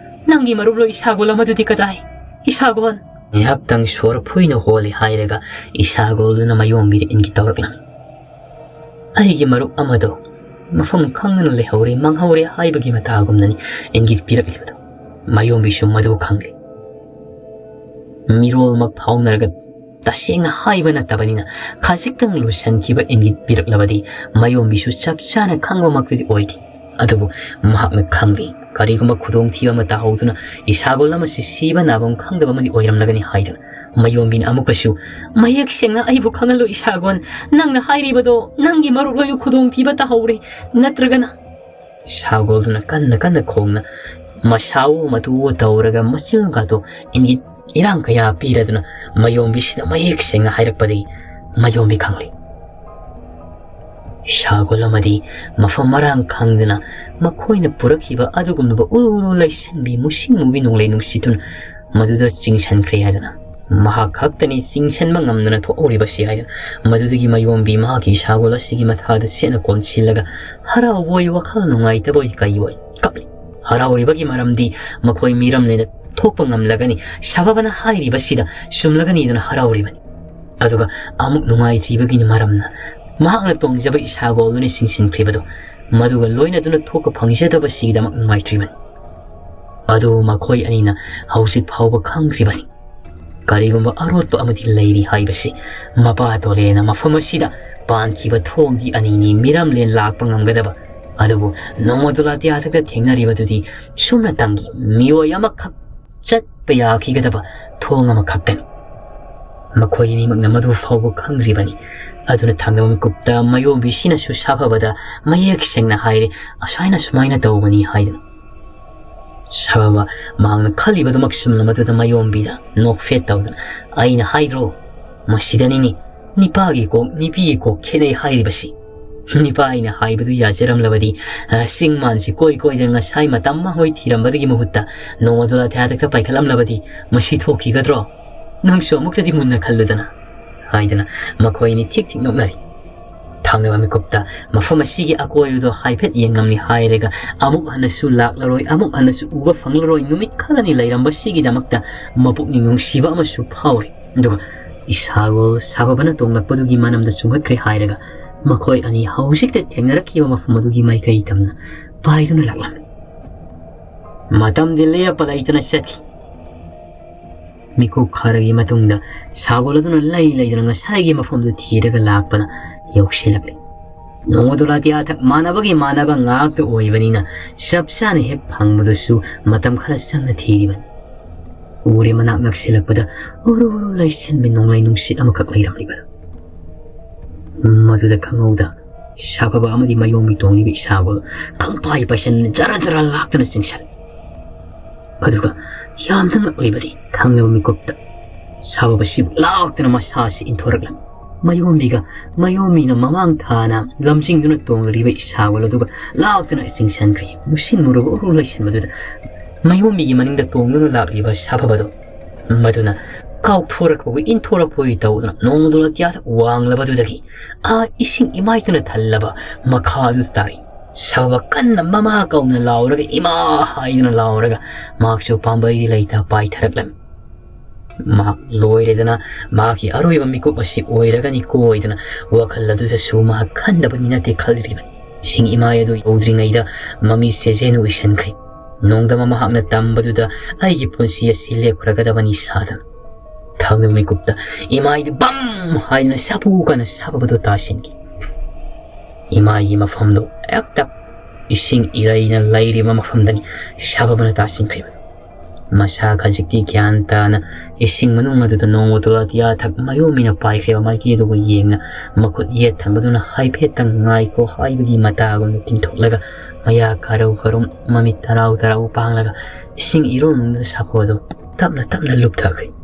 ꯅꯪꯒꯤ ꯃꯔꯨꯞꯂꯣ ꯏꯁꯥꯒꯣꯜ ꯑꯃꯗꯨꯗꯤ ꯀꯗꯥꯏ? ꯏꯁꯥꯒꯣꯜ!" ꯉꯥꯏꯍꯥꯛꯇꯪ ꯁꯣꯔ ꯐꯨꯏꯅ ꯍꯣꯜꯂꯤ ꯍꯥꯏꯔꯒ ꯏꯁꯥꯒꯣꯜꯗꯨꯅ ꯃꯌꯣꯝꯕꯤꯗ ꯏꯪꯒꯤꯠ ꯇꯧꯔꯛꯂꯝꯃꯤ꯫ ꯑꯩꯒꯤ ꯃꯔꯨꯞ ꯑꯃꯗꯣ ꯃꯐꯝ ꯈꯪꯗꯅ ꯂꯩꯍꯧꯔꯦ, ꯃꯥꯡꯍꯧꯔꯦ ꯍꯥꯏꯕꯒꯤ ꯃꯇꯥꯒꯨꯝꯅꯅꯤ ꯏꯪꯒꯤꯠ ꯄꯤꯔꯛꯂꯤꯕꯗꯣ꯫ ꯃꯌꯣꯝꯕꯤꯁꯨ ꯃꯗꯨ ꯈꯪꯂꯤ꯫ ꯃꯤꯔꯣꯜꯃꯛ ꯐꯥꯎꯅꯔꯒ ꯇꯁꯦꯡꯅ ꯍꯥꯏꯕ ꯅꯠꯇꯕꯅꯤꯅ, ꯈꯖꯤꯛꯇꯪ ꯂꯨꯁꯟꯈꯤꯕ ꯏꯪꯒꯤꯠ ꯄꯤꯔꯛꯂꯕꯗꯤ ꯃꯌꯣꯝꯕꯤꯁꯨ ꯆꯞ ꯆꯥꯅ ꯈꯪꯕꯃꯛꯇꯨꯗꯤ ꯑꯣꯏꯗꯦ꯫ ꯑꯗꯨꯕꯨ ꯃꯍꯥꯛꯅ ꯈꯪꯂꯤ, ꯀꯔꯤꯒꯨꯝꯕ ꯈꯨꯗꯣꯡꯊꯤꯕ ꯑꯃ ꯇꯥꯍꯧꯗꯨꯅ ꯏꯁꯥꯒꯣꯜ ꯑꯃꯁꯤ ꯁꯤꯕ ꯅꯥꯕ ꯈꯪꯗꯕ ꯑꯃꯗꯤ ꯑꯣꯏꯔꯝꯂꯒꯅꯤ ꯍꯥꯏꯗꯨꯅ꯫ ꯃꯌꯣꯝꯕꯤꯅ ꯑꯃꯨꯛꯀꯁꯨ, "ꯃꯌꯦꯛ ꯁꯦꯡꯅ ꯑꯩꯕꯨ ꯈꯪꯍꯜꯂꯨ ꯏꯁꯥꯒꯣꯜ, ꯅꯪꯅ ꯍꯥꯏꯔꯤꯕꯗꯣ ꯅꯪꯒꯤ ꯃꯔꯨꯞ ꯂꯣꯏꯅ ꯈꯨꯗꯣꯡꯊꯤꯕ ꯇꯥꯍꯧꯔꯦ ꯅꯠꯇ꯭ꯔꯒꯅ?" ꯏꯁꯥꯒꯣꯜꯗꯨꯅ ꯀꯟꯅ ꯀꯟꯅ ꯈꯣꯡꯅ ꯃꯁꯥꯎ ꯃꯇꯨ ꯇꯧꯔꯒ ꯃꯆꯤꯜꯒꯗꯣ ꯏꯪꯒꯤꯠ ꯏꯔꯥꯡ ꯀꯌꯥ ꯄꯤꯔꯗꯨꯅ ꯃꯌꯣꯝꯕꯤꯁꯤꯗ ꯃꯌꯦꯛ ꯁꯦꯡꯅ ꯍꯥꯏꯔꯛꯄꯗꯒꯤ ꯃꯌꯣꯝꯕꯤ ꯈꯪꯂꯤ꯫ ꯏꯁꯥꯒꯣꯜ ꯑꯃꯗꯤ ꯃꯐꯝ ꯃꯔꯥꯡ ꯈꯪꯗꯅ ꯃꯈꯣꯏꯅ ꯄꯨꯔꯛꯈꯤꯕ ꯑꯗꯨꯒꯨꯝꯂꯕ ꯎꯔꯨ ꯎꯔꯨ ꯂꯩꯁꯟꯕꯤ ꯃꯨꯁꯤꯟ ꯃꯨꯕꯤ ꯅꯣꯡꯂꯩ ꯅꯨꯡꯁꯤꯠꯇꯨꯅ ꯃꯗꯨꯗ ꯆꯤꯡꯁꯟꯈ꯭ꯔꯦ ꯍꯥꯏꯗꯅ, ꯃꯍꯥꯛ ꯈꯛꯇꯅꯤ ꯆꯤꯡꯁꯟꯕ ꯉꯝꯗꯅ ꯊꯣꯛꯍꯧꯔꯤꯕꯁꯤ ꯍꯥꯏꯗꯅ, ꯃꯗꯨꯗꯒꯤ ꯃꯌꯣꯝꯕꯤ ꯃꯍꯥꯛꯀꯤ ꯏꯁꯥꯒꯣꯜ ꯑꯁꯤꯒꯤ ꯃꯊꯥꯗ ꯁꯦꯠꯅ ꯀꯣꯟꯁꯤꯜꯂꯒ ꯍꯔꯥꯎꯕꯣꯏ ꯋꯥꯈꯜ ꯅꯨꯡꯉꯥꯏꯇꯕꯣꯏ ꯀꯩꯕꯣꯏ ꯀꯞꯂꯤ꯫ ꯍꯔꯥꯎꯔꯤꯕꯒꯤ ꯃꯔꯝꯗꯤ ꯃꯈꯣꯏ ꯃꯤꯔꯝꯂꯦꯟꯗ ꯊꯣꯛꯄ ꯉꯝꯂꯒꯅꯤ, ꯁꯥꯕꯕꯅ ꯍꯥꯏꯔꯤꯕꯁꯤꯗ ꯆꯨꯝꯂꯒꯅꯤꯗꯅ ꯍꯔꯥꯎꯔꯤꯕꯅꯤ꯫ ꯑꯗꯨꯒ ꯑꯃꯨꯛ ꯅꯨꯡꯉꯥꯏꯇ꯭ꯔꯤꯕꯒꯤ ꯃꯔꯝꯅ ꯃꯍꯥꯛꯅ ꯇꯣꯡꯖꯕ ꯏꯁꯥꯒꯣꯜꯗꯨꯅ ꯆꯤꯡꯁꯤꯟꯈ꯭ꯔꯤꯕꯗꯨ, ꯃꯗꯨꯒ ꯂꯣꯏꯅꯗꯨꯅ ꯊꯣꯛꯄ ꯐꯪꯖꯗꯕꯁꯤꯒꯤꯗꯃꯛ ꯅꯨꯡꯉꯥꯏꯇ꯭ꯔꯤꯕꯅꯤ꯫ ꯑꯗꯨ ꯃꯈꯣꯏ ꯑꯅꯤꯅ ꯍꯧꯖꯤꯛ ꯐꯥꯎꯕ ꯈꯪꯗ꯭ꯔꯤꯕꯅꯤ꯫ ꯀꯔꯤꯒꯨꯝꯕ ꯑꯔꯣꯠꯄ ꯑꯃꯗꯤ ꯂꯩꯔꯤ ꯍꯥꯏꯕꯁꯤ꯫ ꯃꯄꯥ ꯇꯣꯂꯦꯅ ꯃꯐꯝ ꯑꯁꯤꯗ ꯄꯥꯟꯈꯤꯕ ꯊꯣꯡꯗꯤ ꯑꯅꯤꯅꯤ ꯃꯤꯔꯝꯂꯦꯟ ꯂꯥꯛꯄ ꯉꯝꯒꯗꯕ꯫ ꯑꯗꯨꯕꯨ ꯅꯣꯡꯃꯗꯨ ꯂꯥꯇꯤꯌꯥꯗꯒ ꯊꯦꯡꯅꯔꯤꯕꯗꯨꯗꯤ ꯁꯨꯞꯅꯇꯪꯒꯤ ꯃꯤꯑꯣꯏ ꯑꯃꯈꯛ ꯆꯠꯄ ꯌꯥꯈꯤꯒꯗꯕ ꯊꯣꯡ ꯑꯃꯈꯛꯇꯅꯤ꯫ ꯃꯈꯣꯏ ꯑꯅꯤꯃꯛꯅ ꯃꯗꯨ ꯐꯥꯎꯕ ꯈꯪꯗ꯭ꯔꯤꯕꯅꯤ꯫ ꯑꯗꯨꯅ ꯊꯪꯅꯕ ꯃꯤꯀꯨꯞꯇ ꯃꯌꯣꯝꯕꯤꯁꯤꯅꯁꯨ ꯁꯥꯐꯕꯗ ꯃꯌꯦꯛ ꯁꯦꯡꯅ ꯍꯥꯏꯔꯦ, "ꯑꯁꯨꯃꯥꯏꯅ ꯁꯨꯃꯥꯏꯅ ꯇꯧꯕꯅꯤ" ꯍꯥꯏꯗꯅ꯫ ꯁꯥꯐꯕ ꯃꯍꯥꯛꯅ ꯈꯜꯂꯤꯕꯗꯨꯃꯛ ꯆꯨꯝꯅ ꯃꯗꯨꯗ ꯃꯌꯣꯝꯕꯤꯗ ꯅꯣꯛꯐꯦꯠ ꯇꯧꯗꯨꯅ, "ꯑꯩꯅ ꯍꯥꯏꯗ꯭ꯔꯣ, ꯃꯁꯤꯗꯅꯤꯅꯦ ꯅꯤꯄꯥꯒꯤ ꯀꯣꯛ ꯅꯤꯄꯤꯒꯤ ꯀꯣꯛ ꯈꯦꯠꯅꯩ ꯍꯥꯏꯔꯤꯕꯁꯤ꯫ ꯅꯤꯄꯥ ꯑꯩꯅ ꯍꯥꯏꯕꯗꯨ ꯌꯥꯖꯔꯝꯂꯕꯗꯤ, ꯑ, ꯆꯤꯡ ꯃꯥꯟꯁꯤ ꯀꯣꯏ ꯀꯣꯏꯗꯅ ꯉꯁꯥꯏ ꯃꯇꯝ ꯃꯥꯡꯍꯣꯏ ꯊꯤꯔꯝꯕꯗꯒꯤ ꯃꯍꯨꯠꯇ ꯅꯣꯡꯃꯗꯨ ꯂꯥꯊꯦ ꯍꯥꯗꯛꯇ ꯄꯥꯏꯈꯠꯂꯝꯂꯕꯗꯤ ꯃꯁꯤ ꯊꯣꯛꯈꯤꯒꯗ꯭ꯔꯣ? ꯅꯪꯁꯨ ꯑꯃꯨꯛꯇꯗꯤ ꯃꯨꯟꯅ ꯈꯜꯂꯨꯗꯅ" ꯍꯥꯏꯗꯅ ꯃꯈꯣꯏ ꯑꯅꯤ ꯊꯤꯛ ꯊꯤꯛ ꯅꯣꯛꯅꯔꯤ꯫ ꯊꯪꯅꯕ ꯃꯤꯀꯨꯞꯇ ꯃꯐꯝ ꯑꯁꯤꯒꯤ ꯑꯀꯣꯏꯕꯗꯣ ꯍꯥꯏꯐꯦꯠ ꯌꯦꯡꯂꯝꯃꯤ ꯍꯥꯏꯔꯒ ꯑꯃꯨꯛ ꯍꯟꯅꯁꯨ ꯂꯥꯛꯂꯔꯣꯏ, ꯑꯃꯨꯛ ꯍꯟꯅꯁꯨ ꯎꯕ ꯐꯪꯂꯔꯣꯏ, ꯅꯨꯃꯤꯠ ꯈꯔꯅꯤ ꯂꯩꯔꯝꯕꯁꯤꯒꯤꯗꯃꯛꯇ ꯃꯄꯨꯛꯅꯤꯡ ꯅꯨꯡꯁꯤꯕ ꯑꯃꯁꯨ ꯐꯥꯎꯔꯤ꯫ ꯑꯗꯨꯒ ꯏꯁꯥꯒꯣ ꯁꯥꯕꯕꯅ ꯇꯣꯡꯂꯛꯄꯗꯨꯒꯤ ꯃꯅꯝꯗ ꯆꯨꯡꯈꯠꯈ꯭ꯔꯦ ꯍꯥꯏꯔꯒ ꯃꯈꯣꯏ ꯑꯅꯤ ꯍꯧꯖꯤꯛꯇ ꯊꯦꯡꯅꯔꯛꯈꯤꯕ ꯃꯐꯝ ꯑꯗꯨꯒꯤ ꯃꯥꯏꯀꯩ ꯇꯝꯅ ꯄꯥꯏꯗꯨꯅ ꯂꯥꯛꯂꯝꯃꯤ꯫ ꯃꯇꯝꯗꯤ ꯂꯦꯞꯄ ꯂꯩꯇꯅ ꯆꯠꯈꯤ꯫ ꯃꯤꯀꯨꯞ ꯈꯔꯒꯤ ꯃꯇꯨꯡꯗ ꯁꯥꯒꯣꯜ ꯑꯗꯨꯅ ꯂꯩ ꯂꯩꯗꯅ ꯉꯁꯥꯏꯒꯤ ꯃꯐꯝꯗꯨ ꯊꯤꯔꯒ ꯂꯥꯛꯄꯗ ꯌꯧꯁꯤꯜꯂꯛꯂꯤ꯫ ꯅꯣꯡꯃꯗꯣ ꯂꯥꯇꯤꯌꯥ ꯊꯛ ꯃꯥꯟꯅꯕꯒꯤ ꯃꯥꯟꯅꯕ ꯉꯥꯛꯇ ꯑꯣꯏꯕꯅꯤꯅ ꯆꯞ ꯆꯥꯅ ꯍꯦꯛ ꯐꯪꯕꯗꯨꯁꯨ ꯃꯇꯝ ꯈꯔ ꯆꯪꯅ ꯊꯤꯔꯤꯕꯅꯤ꯫ ꯎꯔꯦ ꯃꯅꯥꯛ ꯅꯛꯁꯤꯜꯂꯛꯄꯗ ꯎꯔꯨ ꯎꯔꯨ ꯂꯩꯁꯤꯟꯕ ꯅꯣꯡꯂꯩ ꯅꯨꯡꯁꯤꯠ ꯑꯃꯈꯛ ꯂꯩꯔꯝꯂꯤꯕꯗꯨ꯫ ꯃꯗꯨꯗ ꯈꯪꯍꯧꯗ ꯁꯥꯐꯕ ꯑꯃꯗꯤ ꯃꯌꯣꯡꯃꯤ ꯇꯣꯡꯂꯤꯕ ꯏꯁꯥꯒꯣꯜ ꯈꯪꯄꯥꯏ ꯄꯥꯏꯁꯟ ꯖꯔ ꯖꯔ ꯂꯥꯛꯇꯨꯅ ꯆꯤꯡꯁꯜꯂꯤ꯫ ꯑꯗꯨꯒ ꯌꯥꯝꯅ ꯉꯛꯂꯤꯕꯗꯤ ꯊꯪꯅꯕ ꯃꯤꯀꯨꯞꯇ ꯁꯥꯐꯕꯁꯤꯕꯨ ꯂꯥꯛꯇꯨꯅ ꯃꯁꯥꯁꯤ ꯏꯟꯊꯣꯔꯛꯂꯝꯃꯤ꯫ ꯃꯌꯣꯝꯕꯤꯒ ꯃꯌꯣꯝꯕꯤꯅ ꯃꯃꯥꯡ ꯊꯥꯅ ꯂꯝꯖꯤꯡꯗꯨꯅ ꯇꯣꯡꯂꯤꯕ ꯏꯁꯥꯒꯣꯜ ꯑꯗꯨꯒ ꯂꯥꯛꯇꯨꯅ ꯆꯤꯡꯁꯟꯈ꯭ꯔꯤ꯫ ꯃꯨꯁꯤꯟ ꯃꯨꯔꯕ ꯎꯔꯨ ꯂꯩꯁꯤꯟꯕꯗꯨꯗ ꯃꯌꯣꯝꯕꯤꯒꯤ ꯃꯅꯤꯡꯗ ꯇꯣꯡꯗꯨꯅ ꯂꯥꯛꯂꯤꯕ ꯁꯥꯐꯕꯗꯣ ꯃꯗꯨꯅ ꯀꯥꯎꯊꯣꯔꯛꯄꯒꯤ ꯏꯟꯊꯣꯔꯛꯄꯒꯤ ꯇꯧꯗꯨꯅ ꯅꯣꯡꯃꯗꯣ ꯑꯇꯤꯌꯥꯗ ꯋꯥꯡꯂꯕꯗꯨꯗꯒꯤ ꯑꯥ ꯏꯁꯤꯡ ꯏꯃꯥꯏꯗꯨꯅ ꯊꯜꯂꯕ ꯃꯈꯥ ꯑꯗꯨꯗ ꯇꯥꯔꯤ꯫ ꯁꯥꯐꯕ ꯀꯟꯅ ꯃꯃꯥ ꯀꯧꯅ ꯂꯥꯎꯔꯒ, "ꯏꯃꯥ!" ꯍꯥꯏꯗꯨꯅ ꯂꯥꯎꯔꯒ ꯃꯍꯥꯛꯁꯨ ꯄꯥꯝꯕꯩꯗꯤ ꯂꯩꯇ ꯄꯥꯏꯊꯔꯛꯂꯝꯃꯤ꯫ ꯃꯍꯥꯛ ꯂꯣꯏꯔꯦꯗꯅ, ꯃꯍꯥꯛꯀꯤ ꯑꯔꯣꯏꯕ ꯃꯤꯀꯨꯞ ꯑꯁꯤ ꯑꯣꯏꯔꯒꯅꯤ ꯀꯣꯏꯗꯅ ꯋꯥꯈꯜ ꯑꯗꯨꯗꯁꯨ ꯃꯍꯥꯛ ꯈꯟꯗꯕꯅꯤ ꯅꯠꯇꯦ ꯈꯜꯂꯤꯕꯅꯤ꯫ ꯏꯁꯤꯡ ꯏꯃꯥꯏ ꯑꯗꯨ ꯌꯧꯗ꯭ꯔꯤꯉꯩꯗ ꯃꯃꯤ ꯆꯦꯖꯦꯟ ꯎꯏꯁꯟꯈ꯭ꯔꯤ꯫ ꯅꯣꯡꯗꯝꯕ ꯃꯍꯥꯛꯅ ꯇꯝꯕꯗꯨꯗ ꯑꯩꯒꯤ ꯄꯨꯟꯁꯤ ꯑꯁꯤ ꯂꯦꯞꯈ꯭ꯔꯒꯗꯕꯅꯤ ꯁꯥꯗꯅ꯫ ꯊꯪꯅꯕ ꯃꯤꯀꯨꯞꯇ ꯏꯃꯥꯏꯗꯨ ꯕꯝ ꯍꯥꯏꯗꯨꯅ ꯁꯥꯐꯨ ꯀꯟꯅ ꯁꯥꯐꯕꯗꯨ ꯇꯥꯁꯤꯟꯈꯤ꯫ ꯏꯃꯥꯏꯒꯤ ꯃꯐꯝꯗꯨ ꯍꯦꯛꯇ ꯏꯁꯤꯡ ꯏꯔꯩꯅ ꯂꯩꯔꯤꯕ ꯃꯐꯝꯗꯅꯤ ꯁꯥꯐꯕꯅ ꯇꯥꯁꯤꯟꯈ꯭ꯔꯤꯕꯗꯨ꯫ ꯃꯁꯥ ꯈꯖꯤꯛꯇꯤ ꯒ꯭ꯌꯥꯟ ꯇꯥꯅ ꯏꯁꯤꯡ ꯃꯅꯨꯡ ꯑꯗꯨꯗ ꯅꯣꯡꯃ ꯇꯣꯂꯥꯇꯤꯌꯥ ꯊꯛ ꯃꯌꯣꯝꯃꯤꯅ ꯄꯥꯏꯈ꯭ꯔꯤꯕ ꯃꯥꯏꯀꯩ ꯑꯗꯨꯕꯨ ꯌꯦꯡꯅ ꯃꯈꯨꯠ ꯌꯦꯠ ꯊꯪꯕꯗꯨꯅ ꯍꯥꯏꯐꯦꯠꯇꯪ ꯉꯥꯏꯈꯣ ꯍꯥꯏꯕꯒꯤ ꯃꯇꯥꯒꯨꯝꯅ ꯇꯤꯡꯊꯣꯛꯂꯒ ꯃꯌꯥ ꯀꯥꯔꯧ ꯀꯥꯔꯨꯝ ꯃꯃꯤꯠ ꯇꯔꯥꯎ ꯇꯔꯥꯎ ꯄꯥꯡꯂꯒ ꯏꯁꯤꯡ ꯏꯔꯣꯟ ꯅꯨꯡꯗꯨꯗ ꯁꯥꯐꯕꯗꯨ ꯇꯞꯅ ꯇꯞꯅ ꯂꯨꯞꯊꯈ꯭ꯔꯦ꯫